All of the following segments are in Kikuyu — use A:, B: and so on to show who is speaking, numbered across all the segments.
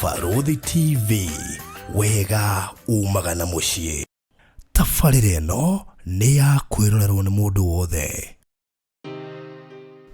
A: Barũthi TV, wega umaga na mũciĩ. Tabarĩra ĩno nĩ ya kwĩrorerwo nĩ mũndũ wothe.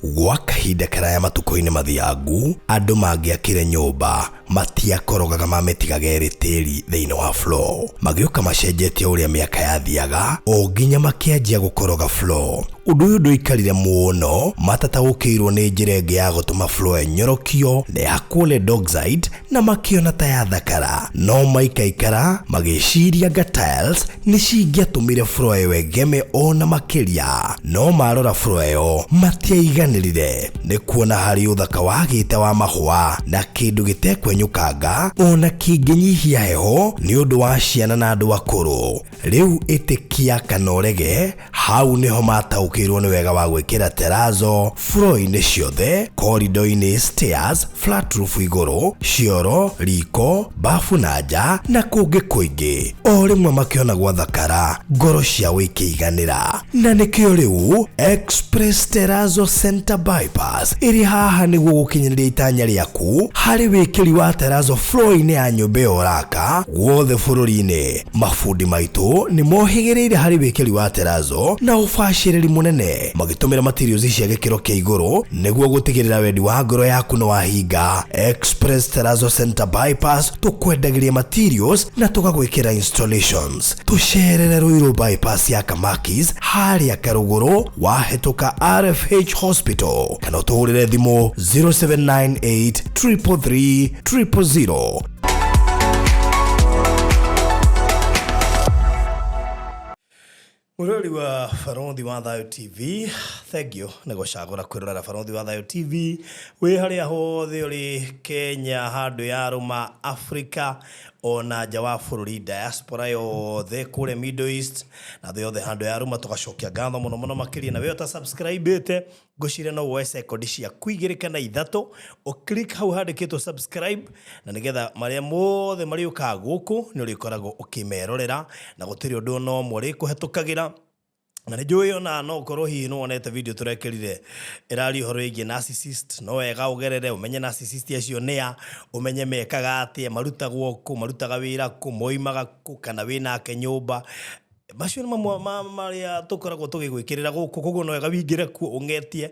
A: Gwa kahinda karaya matukũ-inĩ mathiangu, andũ mangĩakire nyũmba matiakorogaga mamĩtigaga ĩrĩ tĩri thĩinĩ wa floor. Magĩũka macenjetie ũrĩa mĩaka yathiaga o nginya makĩanjia gũkoroga floor. Ũndũ ũyũ ndũikarire mũno matataũkĩirwo nĩ njĩra ĩngĩ ya gũtũma floor ĩnyorokio na ĩhakwo lead oxide na makĩona ta yathakara. No maikaikara magĩciria anga tiles nĩ cingĩatũmire floor ĩyo ĩgeme o na makĩria. No marora floor ĩyo matiaiganĩrire nĩ kuona harĩ ũthaka wagĩte wa mahũa na kĩndũ gĩtekwenyũkanga ona kĩngĩnyihia heho nĩ ũndũ wa ciana na andũ akũrũ. Rĩu ĩtĩkia kana ũrege, hau nĩho mataũkĩirwo nĩ wega wa gwĩkĩra terazo floor-inĩ ciothe, corridor-inĩ, stairs, flat roof igũrũ, cioro, riko, bafu na nja na kũngĩ kũingĩ. O rĩmwe makĩona gwathakara, ngoro ciao ikĩiganĩra. Na nĩkĩo rĩu Express Terrazzo Center Bypass ĩrĩ haha nĩguo gũkinyanĩria itanya rĩaku harĩ wĩkĩri wa terrazzo floor-inĩ ya nyũmba ĩyo ũraka guothe bũrũri-inĩ. Mabundi maitũ nĩ mohĩgĩrĩire harĩ wĩkĩri wa terrazzo na ũbacĩrĩri mũnene magĩtũmĩra materials cia gĩkĩro kĩa igũrũ nĩguo gũtigĩrĩra wendi wa ngoro yaku nĩ wahinga. Express Terrazzo Center Bypass tũkwendagĩria materials na tũgagwĩkĩra installations. Tũcerere Ruiru Bypass ya Kamakis harĩa Karũgũrũ wahĩtũka RFH Hospital kana ũtũhũrĩre thimũ 0798 333 000. Mũrori wa Barothi wa Thayũ TV, thank you nĩ gũcagũra kwĩrorera Barothi wa Thayũ TV wĩ harĩa hothe ũrĩ Kenya, handũ ya rũma Africa, ona nja wa bũrũri, diaspora yothe kũrĩa Middle East na thĩ yothe handũ ya rũma, tũgacokia ngatho mũno mũno makĩria. Na we ũta subscribe-ĩte, ngwĩciria no woe sekondi ciaku igĩrĩ kana ithatũ ũ click hau handĩkĩtwo subscribe, na nĩgetha marĩa mothe marĩũkaga gũkũ nĩ ũrĩkoragwo ũkĩmerorera na gũtirĩ ũndũ ona ũmwe ũrĩkũhetũkagĩra. Na nĩ njũĩ ona no ũkorwo hihi nĩ wonete video tũrekĩrire ĩraria ũhoro wĩgiĩ narcissist. No wega ũgerere ũmenye narcissist acio nĩa, ũmenye mekaga atĩa, marutagwo kũ, marutaga wĩra kũ, moimaga kũ, kana wĩ nake nyũmba. Macio nĩ mamwe ma marĩa tũkoragwo tũgĩgwĩkĩrĩra gũkũ, koguo no wega wingĩre kuo ũng'etie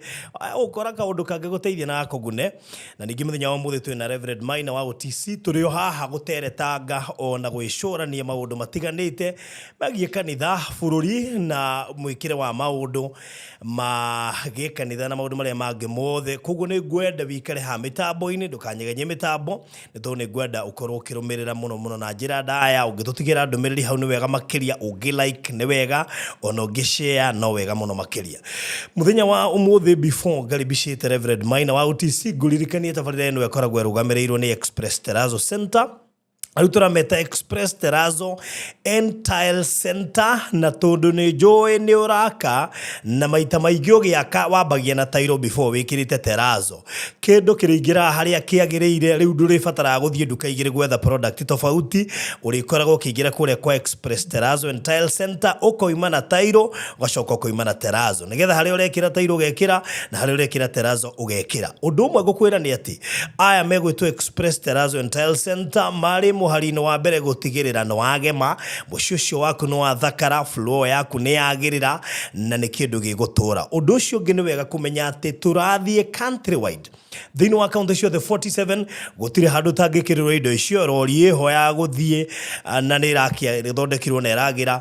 A: ũkora kaũndũ kangĩgũteithia na gakũgune. Na ningĩ mũthenya wa ũmũthĩ twĩna Reverend Maina wa OTC, tũrĩ o haha gũteretanga ona gwĩcũrania maũndũ matiganĩte megiĩ kanitha, bũrũri na mwĩkĩre wa maũndũ ma gĩkanitha na maũndũ marĩa mangĩ mothe. Koguo nĩ ngwenda wĩikare haha mĩtambo-inĩ, ndũkanyegenye mĩtambo, nĩ tondũ nĩ ngwenda ũkorwo ũkĩrũmĩrĩra mũno mũno na njĩra ndaya. Ũngĩtũtigĩra ndũmĩrĩri hau nĩ wega makĩria, ũngĩ like nĩ wega, ona ũngĩ share no wega mũno makĩria. Mũthenya wa ũmũthĩ, before ngaribicĩte Reverend Maina wa OTC, ngũririkanie tabarĩra ĩno ĩkoragwo ĩrũgamĩrĩirwo nĩ Express Terrazzo Center. Rĩu tũrameta Express Terrazzo and Tile Center, na tondũ nĩ njũĩ nĩ ũraka na maita maingĩ ũgĩaka wambagia na tairo before wĩkĩrĩte terrazzo. Kĩndũ kĩrĩingĩraga harĩa kĩagĩrĩire. Rĩu ndũrĩbataraga gũthiĩ nduka igĩrĩ gwetha product tofauti, ũrĩkoragwo ũkĩingĩra kũrĩa kwa Express Terrazzo and Tile Center, ũkoima na tairo, ũgacoka ũkoima na terrazzo, nĩgetha harĩa ũrekĩra tairo ũgekĩra na harĩa ũrekĩra terrazzo ũgekĩra. Ũndũ ũmwe ngũkwĩra nĩ atĩ aya megwĩtwo Express Terrazzo and Tile Center marĩ mũhari-inĩ wa mbere gũtigĩrĩra nĩ wagema mũciĩ ũcio waku, nĩ wathakara, floor yaku nĩ yagĩrĩra na nĩ kĩndũ gĩgũtũra. Ũndũ ũcio ũngĩ nĩ wega kũmenya atĩ tũrathiĩ countrywide thĩinĩ wa kaunti ciothe 47, gũtirĩ handũ tangĩkĩrĩrwo indo icio. Rori ĩho ya gũthiĩ na nĩ ĩrathondekirwo na ĩragĩra.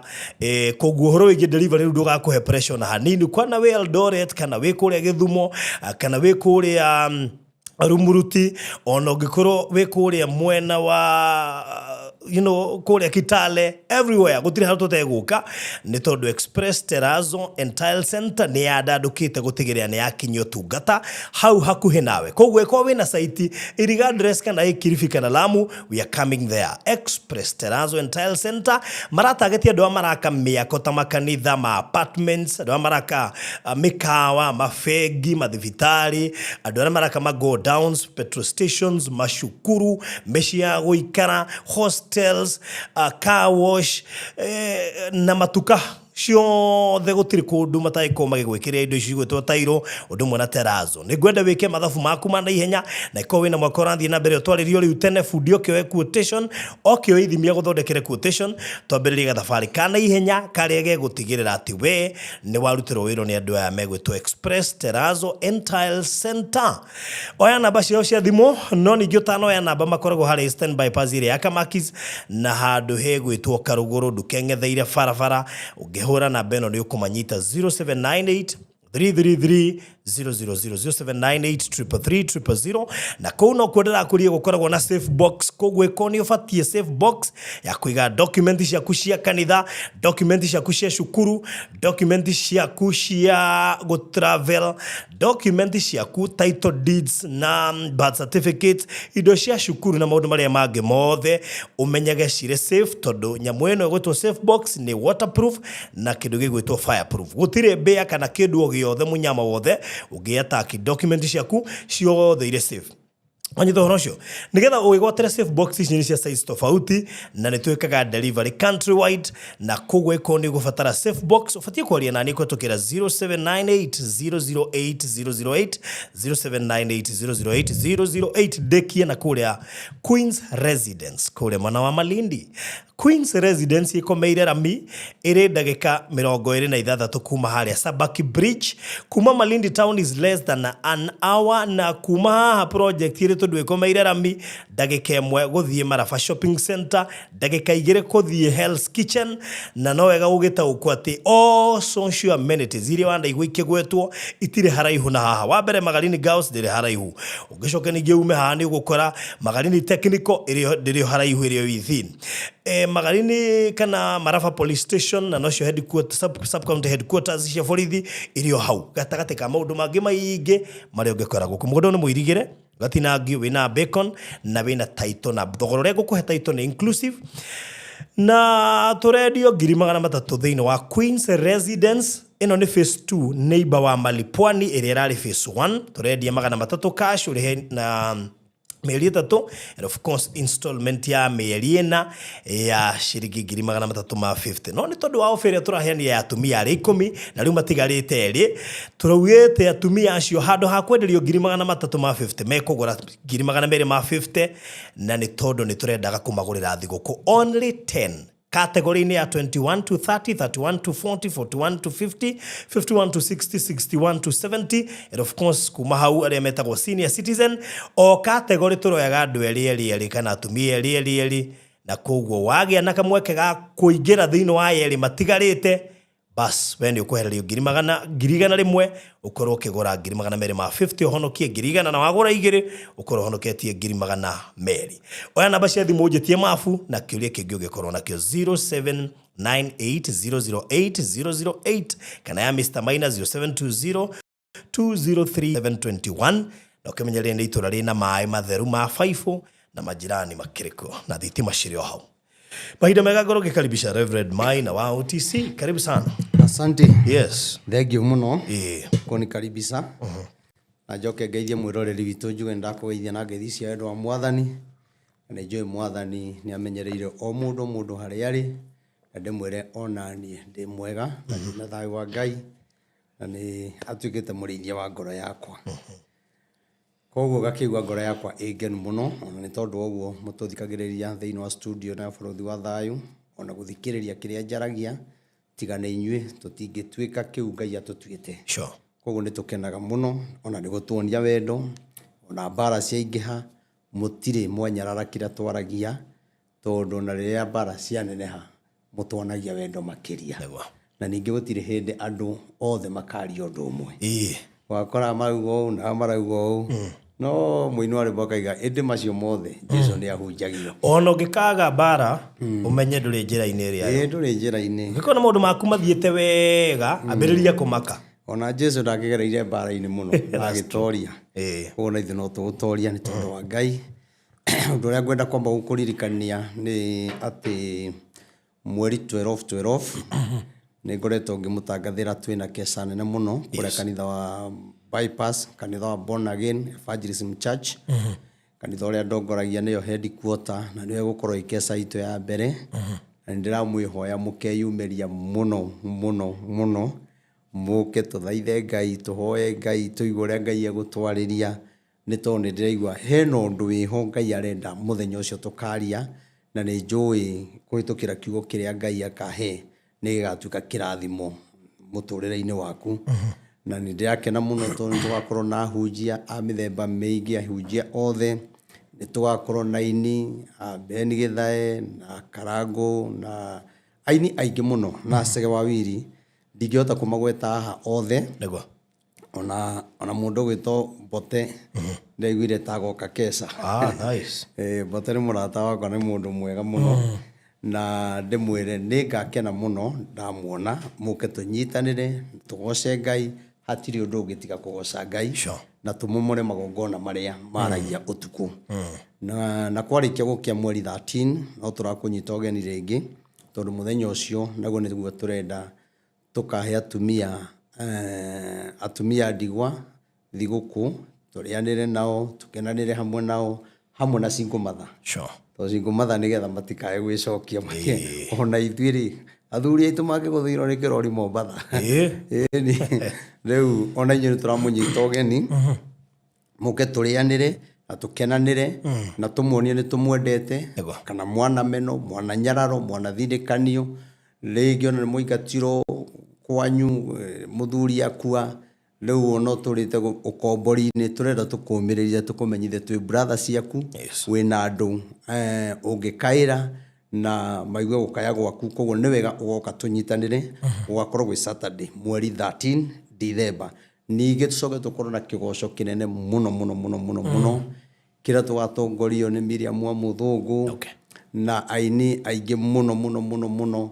A: Koguo ũhoro wĩgiĩ delivery rĩu ndũgakũhe pressure na hanini, kwana wĩ Eldoret kana wĩ kũrĩa Gĩthumo kana wĩ kũrĩa Rumuruti, ona ũngĩkorwo wĩ kũrĩa mwena wa kũrĩa Kitale, everywhere, gũtirĩ handũ tũtegũka, nĩ tondũ Express Terrazzo and Tile Center nĩ yandandũkĩte gũtigĩrĩra nĩ yakinyia ũtungata hau hakuhĩ nawe. Koguo ĩkorwo wĩna site irregardless kana ĩ Kilifi kana Lamu, we are coming there. Express Terrazzo and Tile Center maratagetia andũ arĩa maraka mĩako ta makanitha, ma apartments, andũ arĩa maraka mĩkawa, mabengi, mathibitarĩ, andũ arĩa maraka ma go downs, petrol stations, macukuru, mĩciĩ ya gũikara, hostels, car wash, na matuka. Ciothe gũtirĩ kũndũ matangĩkorwo magĩgwĩkĩrĩra indo ici igwĩtwo tairo ũndũ ũmwe na terazo. Nĩ ngwenda wĩke mathabu maku ma naihenya na ikorwo wĩna mwaka ũrathiĩ na mbere ũtwarĩrio rĩu tene bundi oke oe quotation, oke oe ithimi agũthondekere quotation, twambĩrĩrie gathabarĩ ka naihenya karĩa gegũtigĩrĩra atĩ we nĩ warutĩrwo wĩra nĩ andũ aya megwĩtwo Express Terrazzo and Tile Center. Oya namba ciao cia thimũ, no ningĩ ũtanoya namba makoragwo harĩa Eastern Bypass ĩrĩa ya Kamakis na handũ hegwĩtwo Karũgũrũ, ndũkeng'etheire barabara. Ũngĩhũra namba ĩno nĩ ũkũmanyita 0798 333 000 0798 333 000. Na kũu nokuo ndĩrakũria gũkoragwo na safe box. Koguo ĩkorwo nĩ ũbatiĩ safe box ya kũiga document ciaku cia kanitha, document ciaku cia cukuru, document ciaku cia gũ travel, document ciaku, title deeds na birth certificates, indo cia cukuru na maũndũ marĩa mangĩ mothe, ũmenyage cirĩ safe, tondũ nyamũ ĩno ĩgwĩtwo safe box nĩ waterproof na kĩndũ gĩgwĩtwo fireproof. Gũtirĩ mbĩa kana kĩndũ o gĩothe, mũnyama wothe ũngĩ document ciaku ciothe irĩ safe. Wanyita ũhoro ũcio? Nĩgetha ũgĩgwatĩre safe box ici nĩ cia size tofauti na nĩ twĩkaga delivery countrywide, na koguo ĩkorwo nĩ ũgũbatara safe box ũbatiĩ kwaria nani kũhetũkĩra 0798 008 008, 0798 008 008. Ndĩkie na kũrĩa Queens Residence, kũrĩa mwena wa Malindi. Queens Residence ĩkomeire rami, ĩrĩ ndagĩka 26 kuma harĩa Sabaki Bridge. Kuma Malindi town is less than an hour, na kuma haha project ĩrĩ, tondũ ĩkomeire rami, ndagĩka 1 gũthiĩ Maraba Shopping Center, ndagĩka 2 gũthiĩ Hell's Kitchen. Na no wega gũgĩtaũkwo atĩ all social amenities iria wanaigua ikĩgwetwo itirĩ haraihu na haha. Wa mbere, Magarini Girls ndĩrĩ haraihu. Ũngĩcoka ningĩ ume haha nĩ ũgũkora Magarini Technical ndĩrĩ haraihu, ĩrĩ o within Magarini kana Maraba Police Station, na nocio headquarters, sub county headquarters cia borithi irĩ o hau gatagatĩ ka maũndũ mangĩ maingĩ marĩa ũngĩkora gũkũ. Mũgũnda nĩ mũirigĩre gatinangio, wĩna bacon na wĩna title, na thogora ũrĩa ngũkũhe title nĩ inclusive, na tũrendio 300,000 thĩinĩ wa Queens Residence. Ĩno nĩ phase 2, neighbor wa Malipwani ĩrĩa ĩrarĩ phase 1. Tũrendia 300 cash, ũrĩhe na mĩeri 3, and of course installment ya mĩeri 4 ya ciringi 350,000. No nĩ tondũ wa offer ĩrĩa tũraheanire ya atumia arĩa 10 na rĩu matigarĩte erĩ, tũraugĩte atumia acio handũ ha kwenderio 350,000 mekũgũra 250,000, na nĩ tondũ nĩ tũrendaga kũmagũrĩra thigũkũ only 10 category-inĩ ya 21 to 30, 31 to 40, 41 to 50, 51 to 60, 61 to 70, and of course kuma hau arĩa metagwo senior citizen. O category tũroyaga andũ erĩ erĩ erĩ kana atumia erĩ erĩ erĩ, na koguo wagĩa na kamweke ga kũingĩra thĩinĩ wa erĩ matigarĩte, bas we nĩ ũkwehererio 100,000, ũkorwo ũkĩgũra 250,000, ũhonokie 100,000, na wagũra igĩrĩ ũkorwo ũhonoketie 200,000. Oya namba cia thimũ ũnjĩtie mabu na kĩũria kĩngĩ ũngĩkorwo nakĩo, 0798008008 kana ya Mr Maina 0720 203 721. Na ũkĩmenyerie nĩ itũra rĩna maĩ matheru ma baibũ na majirani makĩrĩkuo na thitima cirĩ o hau. Mahinda mega ngorwo ngĩkaribisha Reverend Maina wa OTC. Karibu sana.
B: Asante.
A: Yes.
B: Thank you mũno kũnikaribisha, na njoke ngeithie mwĩroreri witũ, njuge nĩndakũgeithia na ngeithi cia wendo wa Mwathani, na nĩ njũĩ Mwathani nĩ amenyereire o mũndũ o mũndũ harĩa arĩ, na ndĩmwĩre ona niĩ ndĩ mwega na ndĩna thayũ wa Ngai, na nĩ atuĩkĩte mũrĩithia wa ngoro yakwa, koguo ngakĩigua ngoro yakwa ĩ ngenu mũno, ona nĩ tondũ wa ũguo mũtũthikagĩrĩria thĩinĩ wa studio na bũrũri wa thayũ, ona gũthikĩrĩria kĩrĩa njaragia. Tiga nĩ inyuĩ tũtingĩtuĩka kĩu Ngai atũtuĩte. Koguo nĩ tũkenaga mũno ona nĩ gũtuonia wendo, ona mbara ciaingĩha mũtirĩ mwanyarara kĩrĩa twaragia, tondũ ona rĩrĩa mbara cianeneha mũtuonagia wendo makĩria. Na ningĩ gũtirĩ hĩndĩ andũ othe makaria ũndũ ũmwe. Wakora marauga ũũ na marauga ũũ, no mũini wa rwĩmbo akaiga ĩndĩ macio mothe Jesu nĩ ahunjagio.
A: Ona ũngĩkaga mbara, ũmenye ndũrĩ njĩra-inĩ ĩrĩa
B: yo. Ĩĩ, ndũrĩ njĩra-inĩ.
A: Ũngĩkorwo na maũndũ maku mathiĩte wega, ambĩrĩria kũmaka.
B: Ona Jesu ndakĩgereire mbara-inĩ mũno agĩtoria. Koguo na ithuĩ no tũgũtoria nĩ tondũ wa Ngai. Ũndũ ũrĩa ngwenda kwamba gũkũririkania nĩ atĩ mweri 12 12 nĩ ngoretwo ngĩmũtangathĩra twĩna keca nene mũno kũrĩa kanitha wa Bypass, kanitha wa Born Again Evangelism Church, kanitha ũrĩa ndongoragia, nĩyo headquarter na nĩyo ĩgũkorwo ĩ keca itũ ya mbere. Na nĩ ndĩramwĩhoya mũkeyumĩria mũno mũno mũno, mũke tũthaithe Ngai, tũhoe Ngai, tũigue ũrĩa Ngai egũtwarĩria, nĩ tondũ nĩ ndĩraigua hena ũndũ wĩho Ngai arenda mũthenya ũcio tũkaria, na nĩ njũĩ kũhĩtũkĩra kiugo kĩrĩa Ngai akahe nĩ gĩgatuĩka kĩrathimo mũtũrĩre-inĩ waku. Na nĩ ndĩrakena mũno tondũ nĩ tũgakorwo na ahunjia a mĩthemba mĩingĩ, ahunjia othe, nĩ tũgakorwo na aini a Ben Gĩthae na Karangũ na aini aingĩ mũno na Chege wa Wiri, ndingĩhota kũmagweta haha othe.
A: Nĩguo.
B: Ona mũndũ ũgwĩtwo Mbote ndaiguire ta agoka Keca.
A: Ah, nice.
B: Mbote nĩ mũrata wakwa, nĩ mũndũ mwega mũno, na ndĩmwĩre nĩ ngakena mũno ndamuona, mũke tũnyitanĩre tũgoce Ngai, hatirĩ ũndũ ũngĩ tiga kũgoca Ngai. Na tũmomore magongona marĩa maragia ũtukũ. Na kwarĩkia gũkĩa mweri 13 no tũrakũnyita ũgeni rĩngĩ, tondũ mũthenya ũcio naguo nĩguo tũrenda tũkahe atumia ndigwa thigũkũ, tũrĩanĩre nao, tũkenanĩre hamwe nao, hamwe na single mother. Tondũ single mother nĩgetha matikae gwĩcokia ona ithuĩ rĩ, athuri aitũ mangĩgũthĩirwo nĩ kĩrori Mombatha. Ĩni. Rĩu ona inyuĩ nĩ tũramũnyita ũgeni, mũke tũrĩanĩre na tũkenanĩre na tũmuonie nĩ tũmwendete, kana mwana meno, mwana nyararo, mwana thindĩkanio, rĩngĩ ona nĩ mũingatirwo kwanyu, mũthuri akua, rĩu ona ũtũrĩte ũkombori-inĩ, tũrenda tũkũmĩrĩrie, tũkũmenyithie twĩ brother ciaku, wĩna andũ ũngĩkaĩra na maigue gũkaya gwaku, koguo nĩ wega ũgoka tũnyitanĩre. Gũgakorwo gwĩ Saturday mweri 13 December. Ningĩ tũcoke tũkorwo na kĩgoco kĩnene mũno mũno mũno mũno mũno, kĩrĩa tũgatongorio nĩ Miriam wa Mũthũngũ na aini aingĩ mũno mũno mũno mũno,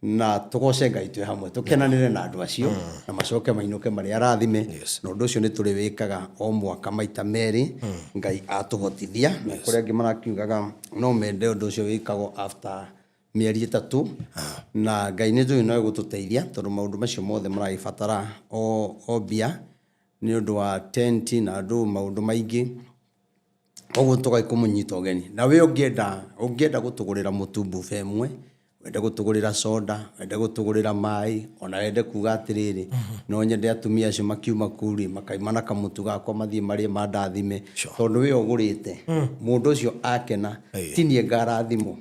B: na tũgoce Ngai twĩ hamwe, tũkenanĩre na andũ acio, na macoke mainũke marĩ arathime. Na ũndũ ũcio nĩ tũrĩwĩkaga o mwaka maita merĩ, Ngai atũhotithia. Na kũrĩ angĩ marakiugaga no mende ũndũ ũcio wĩkagwo after mĩeri 3, na Ngai nĩ njũĩ no egũtũteithia, tondũ maũndũ macio mothe maragĩbatara o mbia nĩ ũndũ wa tenti na andũ maũndũ maingĩ. Koguo tũgagĩkũmũnyita ũgeni. Na we ũngĩenda gũtũgũrĩra mũtu buffet ĩmwe, wende gũtũgũrĩra soda, wende gũtũgũrĩra maĩ, ona wende kuga atĩrĩrĩ, no nyende atumia acio makiuma kũu rĩ, makaima na kamũtu gakwa mathiĩ marĩe mandathime. Tondũ we ũgũrĩte, mũndũ ũcio akena, ti niĩ ngarathimwo.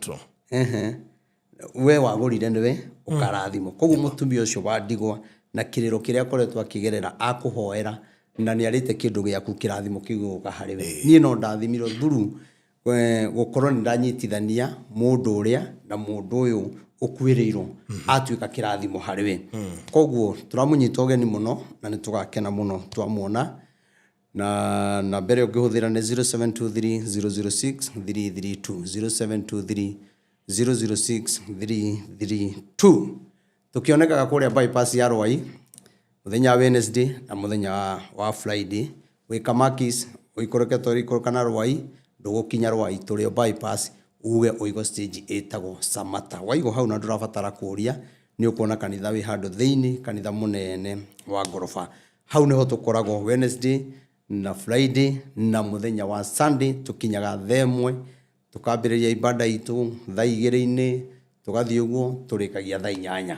B: We wagũrire nĩwe ũkarathimwo. Koguo mũtumia ũcio wa ndigwa na kĩrĩro kĩrĩa akoretwo akĩgerera akũhoera, na nĩ arĩte kĩndũ gĩaku, kĩrathimo kĩu gĩgũka harĩ we. Niĩ no ndathimirwo through gũkorwo nĩ ndanyitithania mũndũ ũrĩa na mũndũ ũyũ ũkuĩrĩirwo, atuĩka kĩrathimo harĩ we. Koguo tũramũnyita ũgeni mũno na nĩ tũgakena mũno twamuona. Na namba ĩrĩa ũngĩhũthĩra nĩ 0723 006 332, 0723 006 332. Tũkĩonekaga kũrĩa bypass ya Rwai mũthenya wa Wednesday na mũthenya wa Friday. Wĩ Kamakis, ũikũrũke tũikũrũka na Rwai, ndũgũkinya Rwai, tũrĩ o bypass, uge ũigo stage ĩtagwo Samata. Waigwo hau na ndũrabatara kũria, nĩ ũkuona kanitha wĩ handũ thĩinĩ, kanitha mũnene wa ngoroba. Hau nĩho tũkoragwo Wednesday na Friday, na mũthenya wa Sunday tũkinyaga thaa 1, tũkambĩrĩria ibada itũ thaa 2-inĩ, tũgathiĩ ũguo tũrĩkagia thaa 8.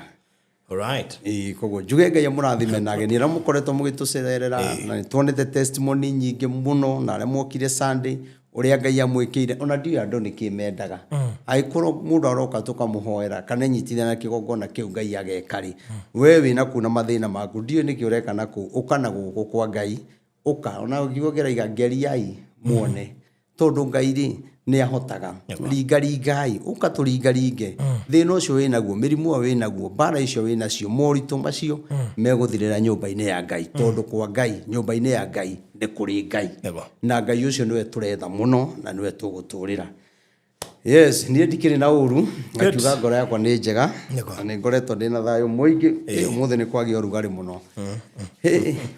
A: Alright.
B: Koguo njuge Ngai amũrathime na ageni arĩa mũkoretwo mũgĩtũcerera, na nĩ tuonete testimony nyingĩ mũno, na arĩa mokire Sunday ũrĩa Ngai amwĩkĩire, ona ndiũĩ andũ nĩkĩ mendaga. Angĩkorwo mũndũ aroka tũkamũhoera kana enyitithania na kĩgongona kĩu Ngai ageka rĩ, we wĩna kũu na mathĩna maku, ndiũĩ nĩkĩ ũreka na kũu, ũka na gũkũ kwa Ngai, ũka ona kiugo kĩraiga ngeriai muone, tondũ Ngai rĩ nĩ ahotaga. Ringaringai, ũka tũringaringe thĩna ũcio wĩnaguo, mĩrimũ ĩyo wĩnaguo, mbara icio wĩnacio, moritũ macio megũthirĩra nyũmba-inĩ ya Ngai, tondũ kwa Ngai, nyũmba-inĩ ya Ngai nĩ kũrĩ Ngai. Na Ngai ũcio nĩwe tũretha mũno na nĩwe tũgũtũrĩra. Yes, niĩ ndikĩrĩ na ũru, ngakiuga ngoro yakwa nĩ njega, na nĩ ngoretwo ndĩna thayũ mũingĩ. Ũmũthĩ nĩ kwagĩa ũrugarĩ mũno.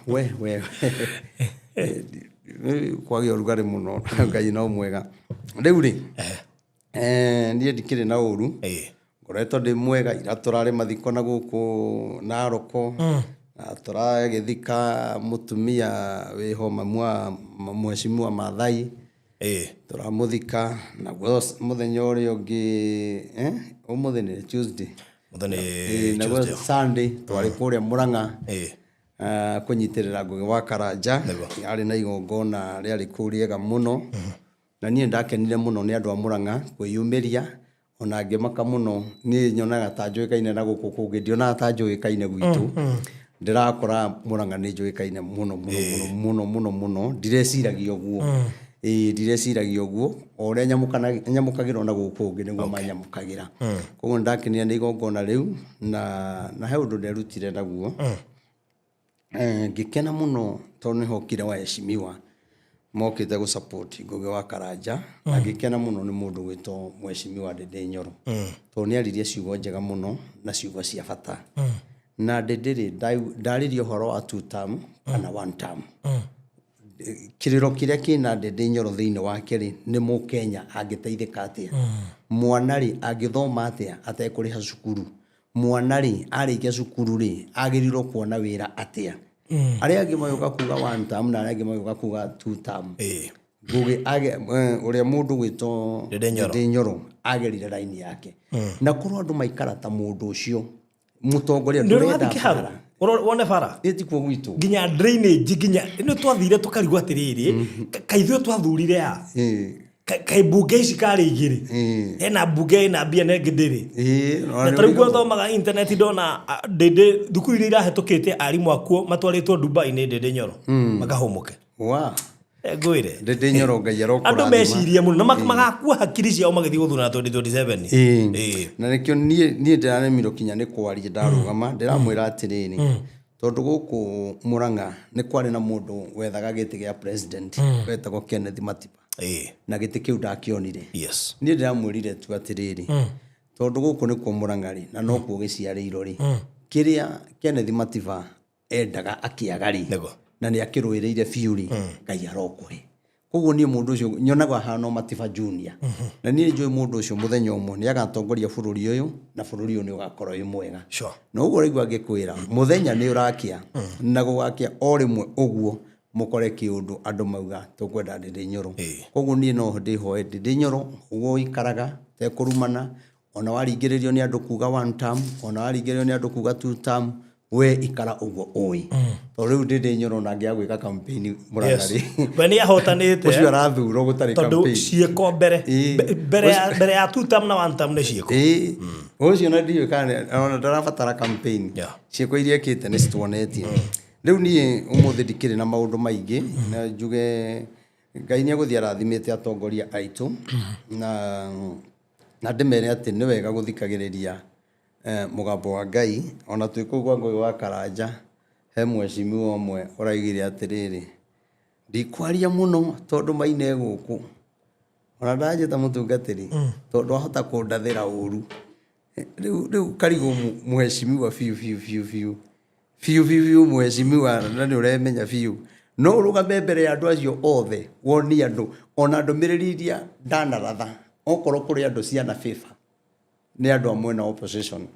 B: We, we, kwagĩa ũrugarĩ mũno, Ngai no mwega. Rĩu rĩ, niĩ ndikĩrĩ na ũru, ngoretwo ndĩ mwega, ira tũrarĩ mathiko na gũkũ Naroko, na tũragĩthika mũtumia wĩho mamu wa mheshimiwa Maathai. Tũramũthika naguo mũthenya ũrĩa ũngĩ, ũmũthĩ nĩ Tuesday.
A: Mũthenya?
B: Naguo
A: Tuesday.
B: Sunday twarĩ kũrĩa Mũrang'a kũnyitĩrĩra Ngũgĩ wa Karanja. Arĩ na igongona rĩarĩ kũu rĩega mũno, na niĩ ndakenire mũno nĩ andũ a Mũrang'a kwĩyumĩria, ona ngĩmaka mũno. Niĩ nyonaga ta njũĩkaine na gũkũ kũngĩ, ndionaga ta njũĩkaine gwitũ. Ndĩrakora Mũrang'a nĩ njũĩkaine mũno mũno mũno mũno mũno mũno. Ndireciragia ũguo, ĩĩ, ndireciragia ũguo. O ũrĩa nyamũkagĩrwo na gũkũ ũngĩ nĩguo manyamũkagĩra. Koguo nĩndakenire nĩ igongona rĩu, na he ũndũ nderutire naguo. Ngĩkena mũno tondũ nĩ hokire waheshimiwa mokĩte gũ support Ngũgĩ wa Karanja, na ngĩkena mũno nĩ mũndũ gwĩtwo Mheshimiwa Ndĩndĩ Nyoro, tondũ nĩ aririe ciugo njega mũno na ciugo cia bata. Na Ndĩndĩ rĩ, ndarĩria ũhoro wa two term kana one term. Kĩrĩro kĩrĩa kĩna Ndĩndĩ Nyoro thĩinĩ wake rĩ, nĩ mũkenya angĩteithĩka atĩa, mwana rĩ angĩthoma atĩa atekũrĩha cukuru, mwana rĩ arĩkia cukuru rĩ agĩrĩirwo kuona wĩra atĩa. Arĩa angĩ magĩũka kuga one term na arĩa angĩ magĩũka kuga two term. Ngũgĩ ũrĩa mũndũ gwĩtwo
A: Ndĩndĩ Nyoro.
B: Ndĩndĩ Nyoro agerire raini yake, na korwo andũ maikara ta mũndũ ũcio mũtongoria
A: Nĩ
B: ndũrenda
A: ũrathiĩ kĩharo
B: bara.
A: Wone bara.
B: Ĩ tikuo gwitũ.
A: Nginya drainage, nginya nĩ twathire tũkarigwo atĩrĩrĩ, kaithuĩ twathurire a kaĩ mbunge ici karĩ igĩrĩ, hena mbunge ĩna mbia na ĩngĩ ndĩrĩ.
B: Ĩĩ,
A: Na ta rĩu gwathomaga internet ndona Ndĩndĩ thukuru iria irahetũkĩte arimũ akuo matwarĩtwo Dubai nĩ Ndĩndĩ Nyoro makahũmũke. Ngwĩre.
B: Ndĩndĩ Nyoro, Ngai
A: Andũ
B: arokũrathima.
A: Mecirie mũno na magakua hakiri ciao magĩthiĩ gũthurana 2027.
B: Na nĩkĩo niĩ ndĩraremirwo kinya nĩ kwaria. Ndarũgama ndĩramwĩra atĩrĩrĩ, tondũ gũkũ Mũrang'a nĩ kwarĩ na mũndũ wethaga gĩtĩ gĩa president wetagwo Kenneth Matiba, na gĩtĩ kĩu ndakĩonire. Niĩ ndĩramwĩrire tu atĩrĩrĩ, tondũ gũkũ nĩkuo Mũrang'a rĩ, na nokuo gĩciarĩirwo rĩ, kĩrĩa Kenneth Matiba endaga akĩaga rĩ, na nĩ akĩrũĩrĩire biũ rĩ, Ngai arokũhe. Koguo niĩ mũndũ ũcio nyonaga ahana o Matiba Junior, na niĩ njũĩ mũndũ ũcio mũthenya ũmwe nĩ agatongoria bũrũri ũyũ, na bũrũri ũyũ nĩ ũgakorwo wĩ mwega. Na ũguo ũraigua ngĩkwĩra, mũthenya nĩ ũrakĩa na gũgakĩa o rĩmwe ũguo mũkore kĩũndũ andũ mauga tũkwenda Ndĩndĩ Nyoro. Koguo niĩ no ndĩhoe Ndĩndĩ Nyoro ũguo ũikaraga tekũrumana, ona waringĩrĩrio nĩ andũ kuga one term, ona waringĩrĩrio nĩ andũ kuga two term, we ikara ũguo ũĩ, tondũ rĩu Ndĩndĩ Nyoro ona angĩaga gwĩka campaign Mũrang'a rĩ,
A: We nĩ ahotanĩte.
B: Ũcio arathurwo gũtarĩ
A: Tondũ
B: campaign.
A: Ciĩko mbere. Mbere ya two term na one term nĩ ciĩko.
B: Ĩĩ, ũcio na ndiũĩ kana ona ndarabatara campaign. Ciĩko iria ekĩte nĩ cituonetie. Rĩu niĩ ũmũthĩ ndikĩrĩ na maũndũ maingĩ, na njuge Ngai nĩ egũthiĩ arathimĩte atongoria aitũ, na ndĩmere atĩ nĩ wega gũthikagĩrĩria mũgambo wa Ngai. Ona twĩ kũu kwa Ngũgĩ wa Karanja, he mheshimiwa ũmwe ũraigire atĩrĩrĩ, ndikwaria mũno tondũ maine gũkũ ona ndanjĩta mũtungatĩri, tondũ ahota kũndathĩra ũru. Rĩu karigũ mheshimiwa biũ biũ biũ biũ biũ biũ biũ, mheshimiwa, na nĩ ũremenya biũ no ũrũgame mbere ya andũ acio othe wonie andũ ona ndũmĩrĩri iria ndanaratha. Okorwo kũrĩ andũ ciana favor nĩ andũ a mwena wa opposition,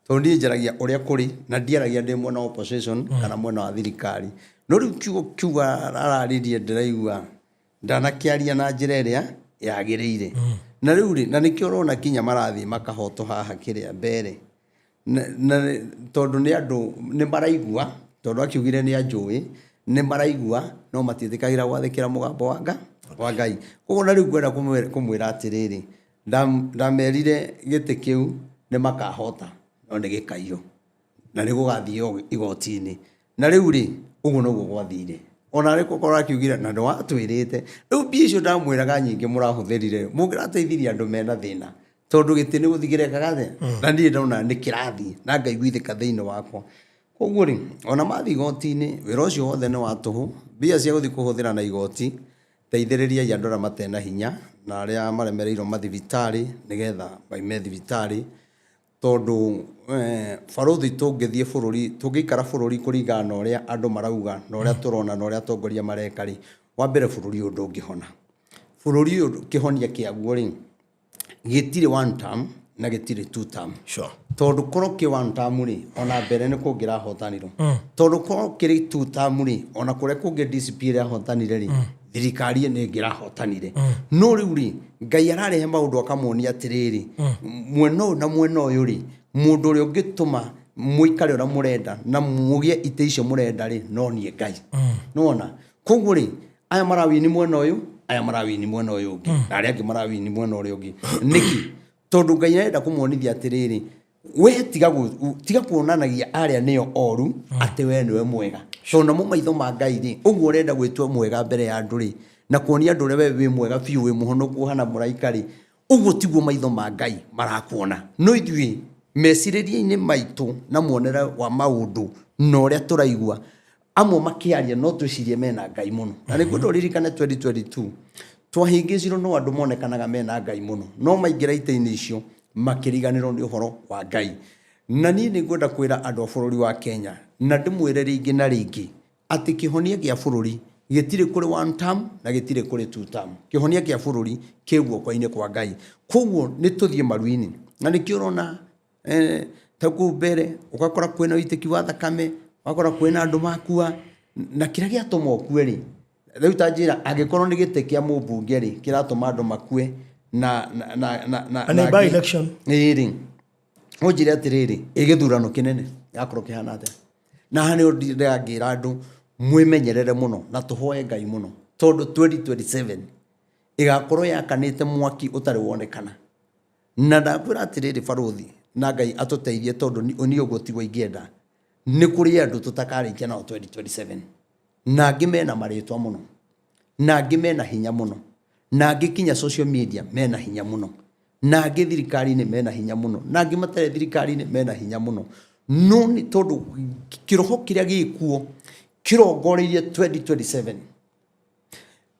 B: tondũ niĩ njaragia ũrĩa kũrĩ na ndiaragia ndĩ mwena wa opposition kana mwena wa thirikari. No rĩu kiugo kiu araririe ndĩraigua ndanakĩaria na njĩra ĩrĩa yagĩrĩire. Na rĩu rĩ, na nĩkĩo ũrona kinya marathiĩ makahotwo haha kĩrĩa mbere na tondũ nĩ andũ nĩ maraigua, tondũ akiugire nĩ anjũĩ, nĩ maraigua no matiĩtĩkagĩra gwathĩkĩra mũgambo wa Ngai. Koguo na rĩu ngwenda kũmwĩra atĩrĩrĩ, ndamerire gĩtĩ kĩu nĩ makahota, no nĩ gĩkaiywo na nĩ gũgathiĩ igoti-inĩ. Na rĩu rĩ, ũguo noguo gwathire, ona arĩ gũkorwo akiugire na nĩ watwĩrĩte. Rĩu mbia icio ndamwĩraga nyingĩ mũrahũthĩrire, mũngĩrateithirie andũ mena thĩna, tondũ gĩtĩ nĩ gũthiĩ kĩrekaga atĩa, na niĩ ndona nĩ kĩrathiĩ na ngaiguithĩka thĩinĩ wakwa. Koguo rĩ, ona mathiĩ igoti-inĩ, wĩra ũcio wothe nĩ wa tũhũ. Mbia cia gũthiĩ kũhũthĩra na igoti, teithĩrĩriai andũ arĩa matena hinya na arĩa maremereirwo mathibitarĩ, nĩgetha maime thibitarĩ, tondũ barũthi tũngĩthiĩ bũrũri, tũngĩikara bũrũri kũringana na ũrĩa andũ marauga na ũrĩa tũrona na ũrĩa atongoria mareka rĩ, wa mbere bũrũri ũyũ ndũngĩhona. Bũrũri ũyũ kĩhonia kĩaguo rĩ, gĩtirĩ one term. Na gĩtirĩ two term. Tondũ korwo kĩ one term rĩ, ona mbere nĩ kũngĩrahotanirwo. Tondũ korwo kĩrĩ two term rĩ, ona kũrĩa kũngĩ DCP ĩrahotanire rĩ, thirikari nĩ ĩngĩrahotanire. No rĩu rĩ, Ngai ararehe maũndũ akamuonia atĩrĩrĩ, mwena ũyũ na mwena ũyũ rĩ, mũndũ ũrĩa ũngĩtũma mũikare ũrĩa mũrenda na mũgĩe itĩ icio mũrenda rĩ, no niĩ Ngai. Nĩwona? Koguo rĩ, aya marawini mwena ũyũ, aya marawini mwena ũyũ ũngĩ, na arĩa angĩ marawini mwena ũrĩa ũngĩ. Nĩkĩ? Tondũ Ngai arenda kũmuonithia atĩrĩrĩ, we tiga tiga kuonanagia arĩa nĩo oru atĩ we nĩwe mwega. Tondũ namo maitho ma Ngai rĩ, ũguo ũrenda gwĩtua mwega mbere ya andũ rĩ, na kuonia andũ ũrĩa we wĩ mwega biũ, wĩ mũhonoku ũhana mũraika rĩ, ũguo tiguo maitho ma Ngai marakuona. No ithuĩ mecirĩria-inĩ maitũ na muonere wa maũndũ na ũrĩa tũraigua, amwe makĩaria no twĩcirie mena Ngai mũno. Na nĩ ngwenda ũririkane 2022 twahĩngĩcirwo no andũ monekanaga mena Ngai mũno, no maingĩra itĩ-inĩ icio makĩriganĩrwo nĩ ũhoro wa Ngai. Na niĩ nĩ ngwenda kwĩra andũ a bũrũri wa Kenya na ndĩmwĩre rĩngĩ na rĩngĩ atĩ kĩhonia kĩa bũrũri gĩtirĩ kũrĩ one term na gĩtirĩ kũrĩ two term. Kĩhonia kĩa bũrũri kĩ guoko-inĩ kwa Ngai. Koguo nĩ tũthiĩ maru-inĩ, na nĩkĩo ũrona ta kũu mbere ũgakora kwĩna ũitĩki wa thakame, ũgakora kwĩna andũ makua, na kĩrĩa gĩatũma ũkue rĩ, rĩu ta njĩra angĩkorwo nĩ gĩtĩ kĩa mũmbunge rĩ, kĩratũma andũ makue na na na na na
A: Na nĩ by election.
B: Ĩĩ rĩ, ũnjĩre atĩrĩrĩ, ĩ gĩthurano kĩnene gĩgakorwo kĩhana atĩa? Na haha nĩho ndĩrangĩra andũ mwĩmenyerere mũno na tũhoe Ngai mũno, tondũ 2027 ĩgakorwo yakanĩte mwaki ũtarĩ wonekana. Na ndakwĩra atĩrĩrĩ barũthi, na Ngai atũteithie tondũ niĩ ũguo tiguo ingĩenda, nĩ kũrĩ andũ tũtakarĩkia nao 2027. Na angĩ mena marĩtwa mũno, na angĩ mena hinya mũno, na angĩ kinya social media mena hinya mũno, na angĩ thirikari-inĩ mena hinya mũno, na angĩ matarĩ thirikari-inĩ mena hinya mũno. No nĩ tondũ kĩroho kĩrĩa gĩkuo kĩrongoreirie 2027.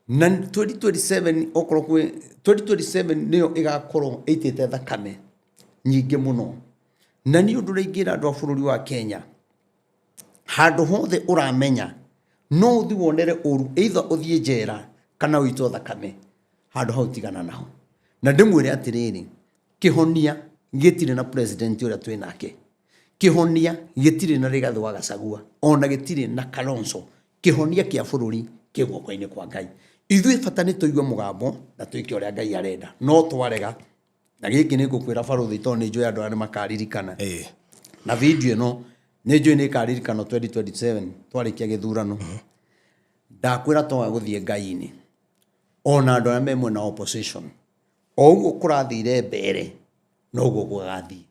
B: Na 2027 okorwo kwĩ 2027 nĩyo ĩgakorwo ĩitĩte thakame nyingĩ mũno. Na niĩ ũndũ ũrĩa ingĩra andũ a bũrũri wa Kenya, handũ hothe ũramenya no ũthiĩ wonere ũru, either ũthiĩ njera kana ũitwo thakame, handũ hau tigana naho. Na ndĩmwĩre atĩrĩrĩ, kĩhonia gĩtirĩ na president ũrĩa twĩ nake, kĩhonia gĩtirĩ na Rigathĩ wa Gachagua, ona gĩtirĩ na Kalonzo. Kĩhonia kĩa bũrũri kĩ guoko-inĩ kwa Ngai. Ithuĩ bata nĩ tũigue mũgambo na twĩke ũrĩa Ngai arenda. No twarega, na gĩkĩ nĩ ngũkwĩra barũthi tondũ nĩ njũĩ andũ aya nĩ makaririkana. Na video ĩno nĩ njũĩ nĩ ĩkaririkanwo 2027 twarĩkia gĩthurano. Ndakwĩra twaga gũthiĩ Ngai-inĩ, ona andũ arĩa me mwena wa opposition, o ũguo kũrathire mbere, noguo gũgathiĩ.